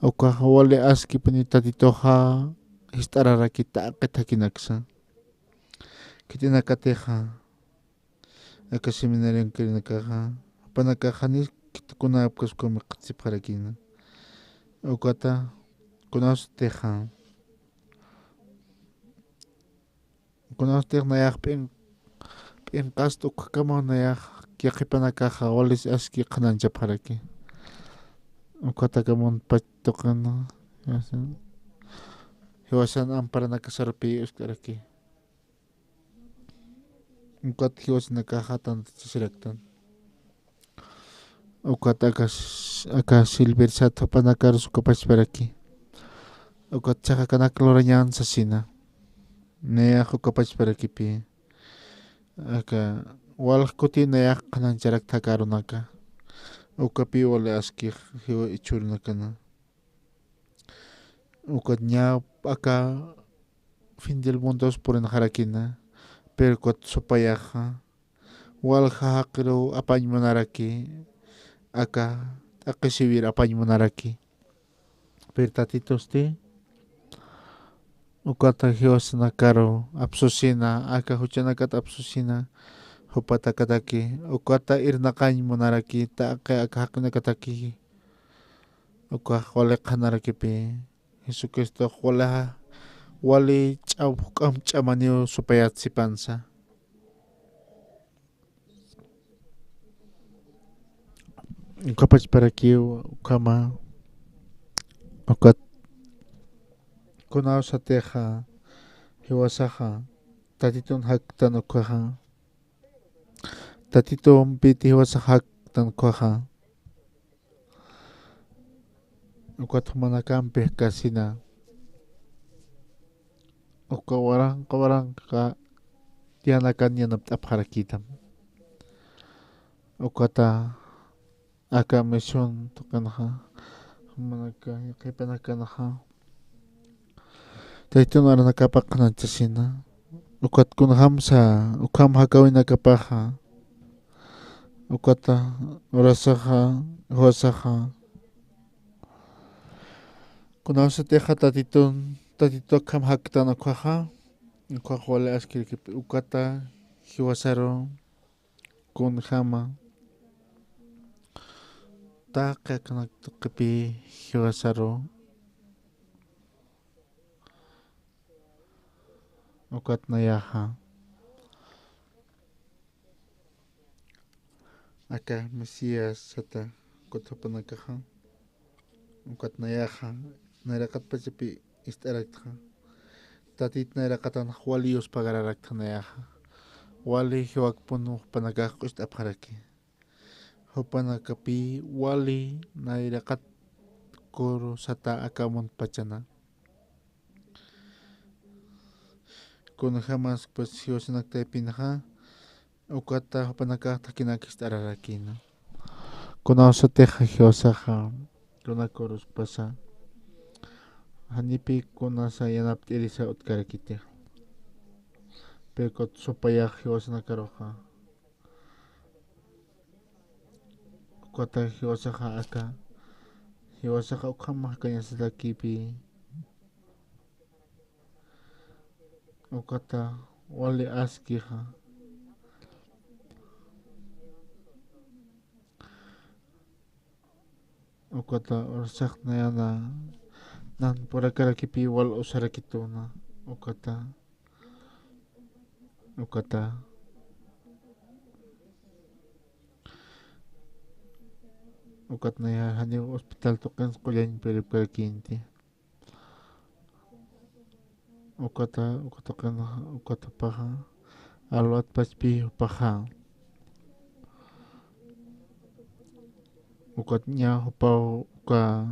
Ukaxa wali askipuni Tatituxa jist'ararakit taqi thakhinaksa. Khitinakatixa, aka seminarionkirinakaxa, jupanakaxa janiw khitikunapkaspa miq'sipxarakïna. Ukata kunawsitixa, Kunawstix nayax p'in-, p'inqast ukhakama nayax yaqhipanakaxa walis aski qhanañchapxaraki. Ukatakamun pach tuqina, jiwasan amparanakasarupi usk'araki. Ukat jiwasanakaxa tantachasiraktan. Ukat aka s-, aka silvirsat jupanakarus ukapachparaki. Ukat chhaqakanak lurañan sasina. Nayax ukapachparakipi. Aka walj kuti nayax qhanañcharakta aka arunaka. Ukapi wali aski jiwa ichhürunakana. Ukat ña aka fin del mundos purinxarakina, pero ukat supayaxa, walja jaqiruw apañ munaraki, aka t'aqhisïwir apañ munaraki. Pero Tatitusti, ukata jiwasanakaru apsusina, aka juchanakat apsusina, jupatakataki, ukata irnaqañ munaraki, taqi aka jaqinakataki, ukax wali qhanarakipi, Jesucristox wali, wali ch'am-, juk'amp ch'amaniw supayat sipansa. Ukapachparakiw ukhama, ukat kunawsatixa, jiwasaxa, Tatitun jaktan ukhaxa, Tatitumpiti jiwasax jaktan ukhaxa. Ukat jumanakampi jakasina. Uka waranqa waranqa yanakan yanapt'apxarakitam. Ukata aka misión tuqinxa, jumanaka, yaqhipanakanxa. Taytun aranakapax qhanañchasina. Ukat kunjamsa, ukham jakäwinakapaxa. Ukata urasaxa, jiwasaxa. Kunawsatixa Tatitun, Tatitu akham jaktan ukhaxa. Ukhax wali askirkipi ukata jiwasaru. Kunjama taqi akanak tuqipi jiwasaru. Ukat nayaxa aka Mesías sata ukat jupanakaxa. Ukat nayaxa nayraqatpachapi ist'araktxa. Tatit nayraqatanx wali yuspagararakta nayaxa. Wali jiwakpun jupanakax q'ust'apxaraki. Jupanakapi wali nayraqat kuru sata aka muntpachana. Kunjamas pues jiwasanak taypinxa, ukata jupanakax thakinak ist'ararakïna. Kunawsatixa jiwasaxa, kuna kuruspasa, janipi kunasa yanapt'irisa utkarakitixa. Pero ukat supayax jiwasanakaruxa. Ukata jiwasaxa aka, jiwasaxa ukham jakañasatakipi. Ukata wali askixa. Ukata ursax nayana nan purakarakipi wal usarakituna. Ukata, ukata. Ukat naya janiw hospital tuqins qullañ piripkarakïnti. Ukata, uka tuqinxa, ukat jupaxa, alwat pachpi jupaxa. Ukat ña jupaw uka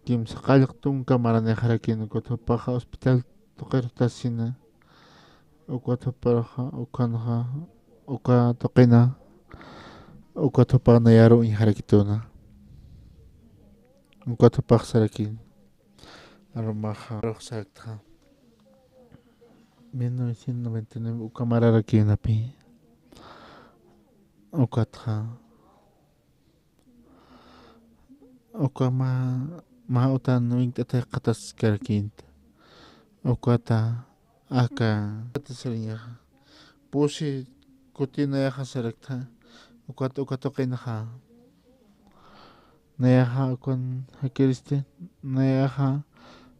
kimsa qallq tunka maranixarakïn, ukat jupaxa hospital tuqir tasina. Ukat jupaxa, ukanxa, uka tuqina, ukat jupax nayaru uñjarakituna. Ukat jupax sarakïn. Arumaxa, arux saktxa. Mil novecientos noventa y nueve uka mararakïnapi. Ukatxa. Uka mä, mä utan winkt'at jikxataskarakïnta. Ukata aka. Ukata sarañaxa. Pusi kuti nayaxa saraktxa. Ukat uka tuqinxa. Nayaxa ukan jakiristi, nayaxa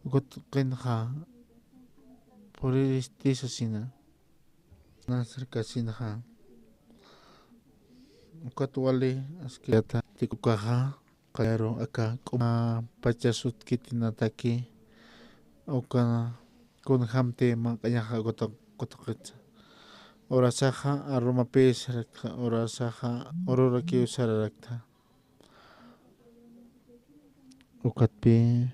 uka tuqinxa. puriristi sasina. Nasrkasinxa. Ukat wali askiyata tikukaxa, qayaru aka k'uma pachasutkitinataki, uka kunjamti manq'añaxa kutuq-, kutuqitsa. Urasaxa arumapï saraktxa, urasaxa ururakiw sararaktxa. Ukatpï,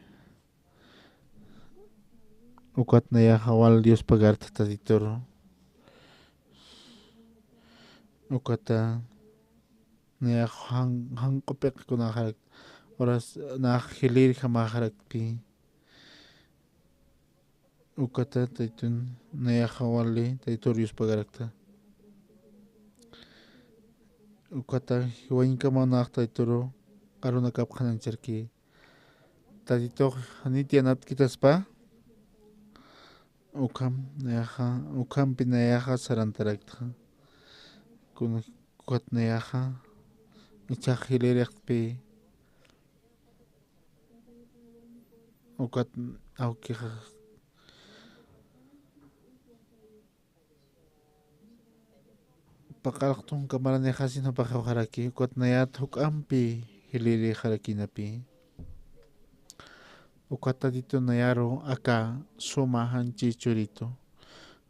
ukat nayaxa wal Dios pagartxa Tatituru. Ukata nayax jan-, janq'u p'iqi kunaxarak, uras nax jilïrjamaxaraktpï. Ukata Taytun nayaxa wali Taytur Dios pagarakta. Ukata jiwañkama nax Tayturu arunakap qhanañcharki. Tatitux janit yanaptkitaspa, ukham nayaxa, ukhampi nayaxa sarantaraktxa. Kun-, ukat nayaxa ichhax jilïriqtpï. Ukat awkixa paqallq tunka maranïxasin jupax jiwxaraki, ukat nayat juk'ampi jilïrïxarakïnapï. Ukat Tatitu nayaru aka suma janchi churitu.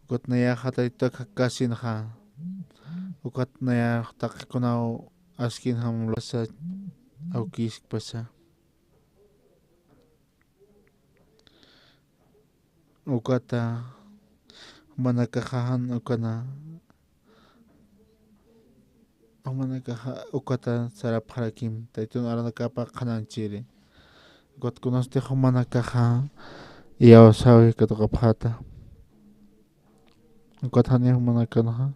Ukat nayaxa Tatitu akakasinxa. Ukat nayax taqikunaw askinjam luwasa awkïskpasa. Ukata jumanakaxa jan ukana, jumanakaxa ukata sarapxarakim, Taytun arunakapa qhanañchiri. Ukat kunasti jumanakaxa iyawsawi katuqapxäta. Ukat janiw jumanakanxa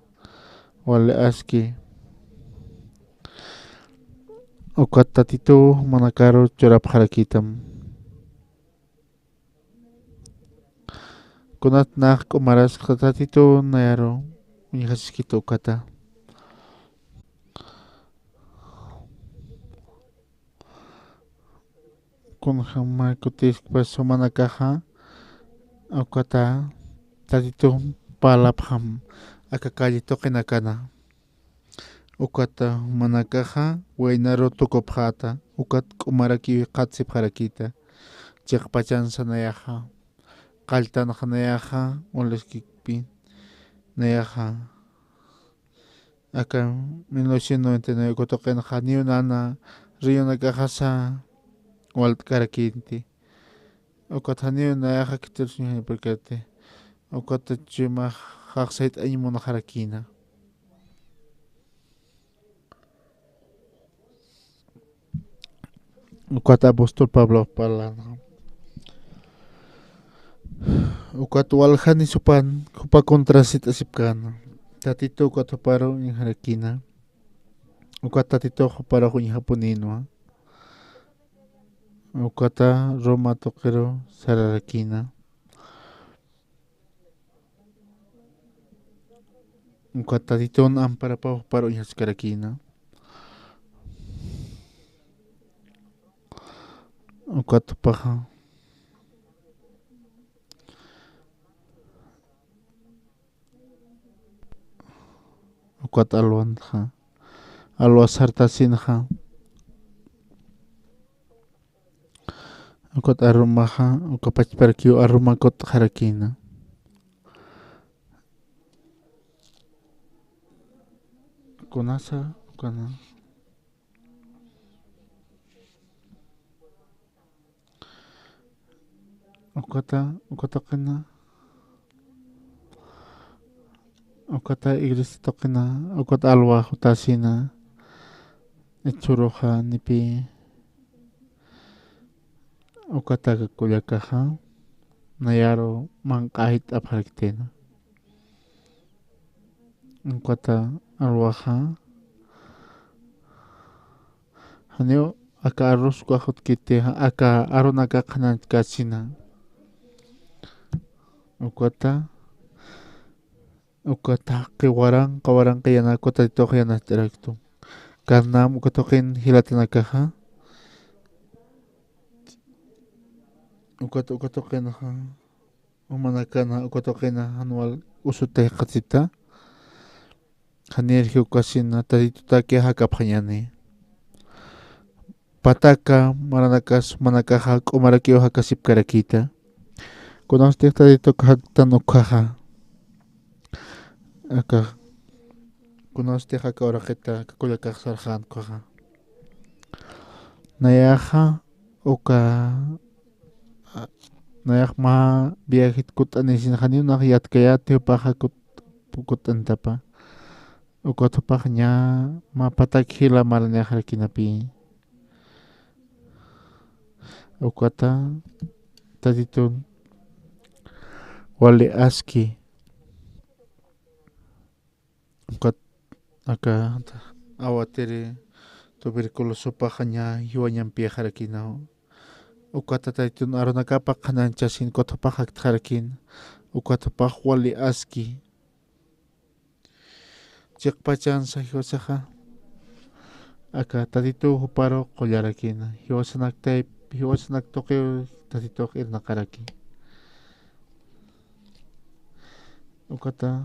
wali aski. Ukat Tatitu jumanakaru churapxarakitam. Kunat nax k'umaraskta Tatitu nayaru uñjaskitu ukata. Kunjama kutiskpas jumanakaxa, ukata Tatitu parlapxam aka calle tuqinakana. Ukata jumanakaxa waynaru tukupxäta, ukat k'umarakiw qhatsipxarakïta, chiqpachansa nayaxa, qalltanxa nayaxa, ulaskikpi nayaxa. Aka mil novecientos noventa y nueve uka tuqinxa janiw nana riyunakaxasa walt'karakïnti. Ukat janiw nayaxa khitir suñjanipurkati. Ukat chuymax jaqsayt'añ munxarakïna. Ukat apóstol Pablo parlana. Ukat waljani supan jupa contrasit'asipkäna. Tatitu ukat juparu uñjarakïna. Ukat Tatitu juparux uñjapunïnwa. Ukata Roma tuqiru sararakïna. Ukat Tatitun amparapaw juparu uñjaskarakïna. Ukat jupaxa. Ukat alwanxa, alwa sartasinxa. Ukat arumaxa, uka pachparakiw aruma kut'xarakïna. Kunasa, ukana. Ukata, uka tuqina. Ukata iglesia tuqina, ukat alwa jutasina. Ichhuruxa nipi. Ukataka kullakaxa nayaru manq'ayt'apxaraktina. Ukata alwaxa janiw aka arrozkax utjkiti, aka arunakax qhanañchkäsina. Ukata, uka taqi waranqa, waranqa yana, uka Tatitux yanacht'araktu. Kannam uka tuqin jilatanakaxa. Ukat, uka tuqinxa. Jumanakana uka tuqina jan wal usut jikxatsipta. Janir jiwkasina Tatitutaki jakapxañäni. Pataka maranakas jumanakaxa k'umarakiw jakasipkarakïta. Kunasti Tatituk jaktan ukhaxa. Aka, kunasti aka uraqita aka kullakax sarxän ukhaxa. Nayaxa uka, a, nayax mä viajit kutt'anisin janiw nax yatkayäti jupaxa kut-, kutt'antapa. Ukat jupax ña mä patak jila maranïxarakïnapï. Ukata Tatitun wali aski. Ukat aka awatiri tuberculosopaxa ña jiwañampïxarakïna. Ukata Tatitun arunakapa qhanañchasin ukat jupax jaktxarakïna. Ukat jupax wali aski. Chiqpachansa jiwasaxa aka Tatituw juparu qullarakïna. Jiwasanak tayp-, jiwasanak tuqiw Tatitux irnaqaraki. Ukata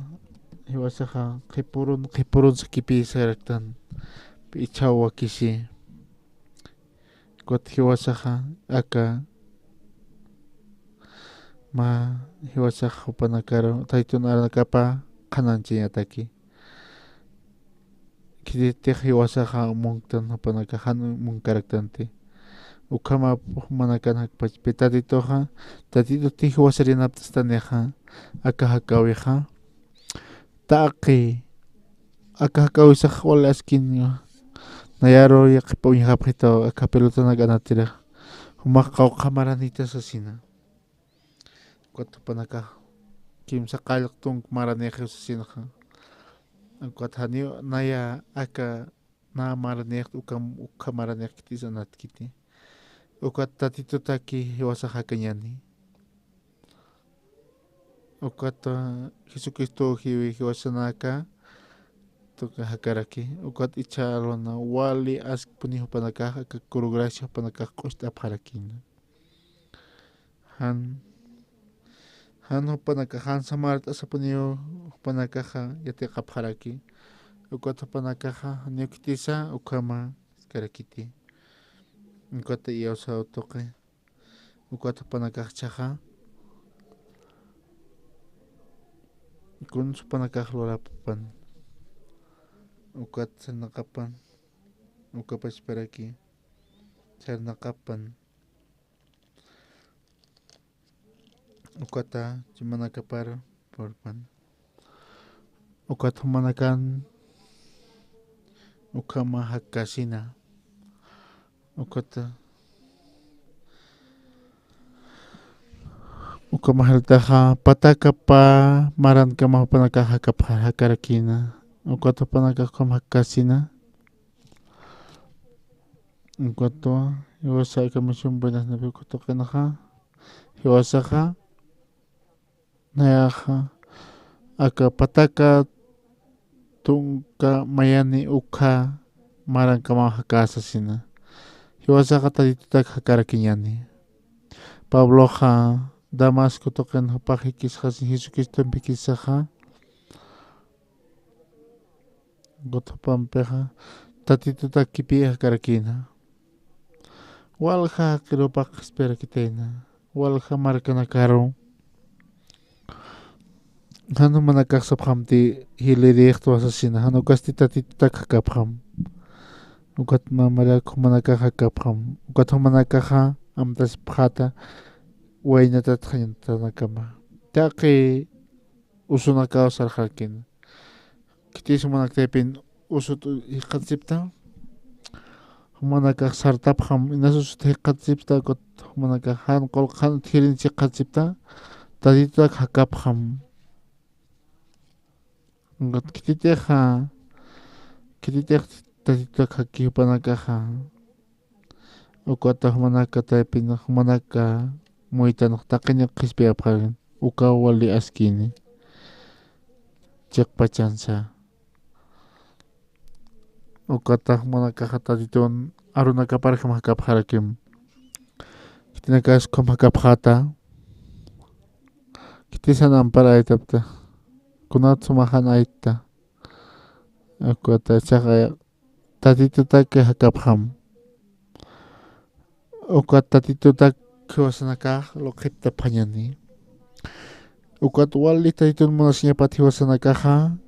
jiwasaxa qhipürun, qhipürun sakipï saraktan. Ichhaw wakisi. Ukat jiwasaxa aka mä jiwasax jupanakaru Tatitun arunakapa qhanañchañataki. Khititix jiwasaxa munktan jupanakax jan munkaraktanti. Ukhama jumanakan jakpachpi Tatituxa, Tatituti jiwasarinapt'stanixa, aka jakäwixa. Taqi, aka jakäwisax wali askiña. Nayaru yaqhip uñjapxitaw aka pelotanak anatirax. Jumax qawqha maranïta sasina. Ukat jupanakax kimsa qallq tunk maranïxiw sasinxa. Ukat janiw naya aka nä maranïxt ukham, ukkha maranïx khitis anatkiti. Ukat Tatitutaki jiwasax jakañäni. Ukat, a, Jesucristo jiwi jiwasanaka tuqi jakaraki. Ukat ichha alwana wali askpuni jupanakax aka kuru gracia jupanakax q'ust'apxarakïna. Jan, jan jupanakax, jan samart'asapuniw jupanakaxa yatiqapxaraki. Ukat jupanakaxa janiw khitisa ukhama iskarakiti. Ukat iyawsaw tuqi. Ukat jupanakax jichhaxa kuns jupanakax lurapapan. Ukat sarnaqapan. Uka pachparaki sarnaqapan. Ukata jumanakapar purpan. Ukat jumanakan ukhama jakasina. Ukata, ukhama jaltaxa patakapa marankama jupanakax jakapxa, jakarakïna. Ukat jupanakax ukhama jakasina. Ukatwa, jiwasa aka misión buenas novias uka tuqinxa, jiwasaxa, nayaxa, aka pataka tunka mayani ukha marankamaw jakäsasina. Jiwasaxa Tatitutak jakarakiñäni. Pabloxa Damasco tuqin jupax jikisxasin Jesucristompi jikisaxa, ukat jupampixa Tatitutakipï jakarakïna. Walja jaqirupax qhispirakitayna, walja markanakaru. Jan jumanakax sapxamti jilïrïxtwa sasina, jan ukasti Tatitutak jakapxam. Ukat mä Mariak jumanakax jakapxam. Ukat jumanakaxa amtasipxäta waynatat jañatanakama. Taqi usunakaw sarxarakïna. Khitis jumanak taypin usut jikxatsipta, jumanakax sartapxam, inas usut jikxatsipta, ukat jumanakax jan qullq jan utjirin jikxatsipta, Tatitutak jakapxam. Ukat khititixa, khititix Tatitutak jaki jupanakaxa. Ukata jumanaka taypin, jumanaka muytanx taqini qhispiyapxarin, ukaw wali askini. Chiqpachansa. Ukata jumanakaxa Tatitun arunakapar ukham jakapxarakim. Khitinakas ukham jakapxäta. Khitisan amparaytapta. Kunat sumaxan aytta. Ukat jichhaxa Tatitutak jakapxam. Ukat Tatitutak jiwasanakax luqhiptapxañani. Ukat wali Tatitun munasiñapat jiwasanakaxa.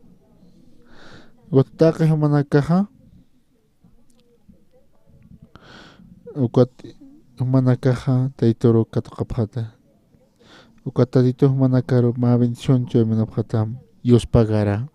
Ukat taqi jumanakaxa. Ukat jumanakaxa Tatituru katuqapxata. Ukat Tatitu jumanakaru mä bendición chuymanapxatam. Yuspagara.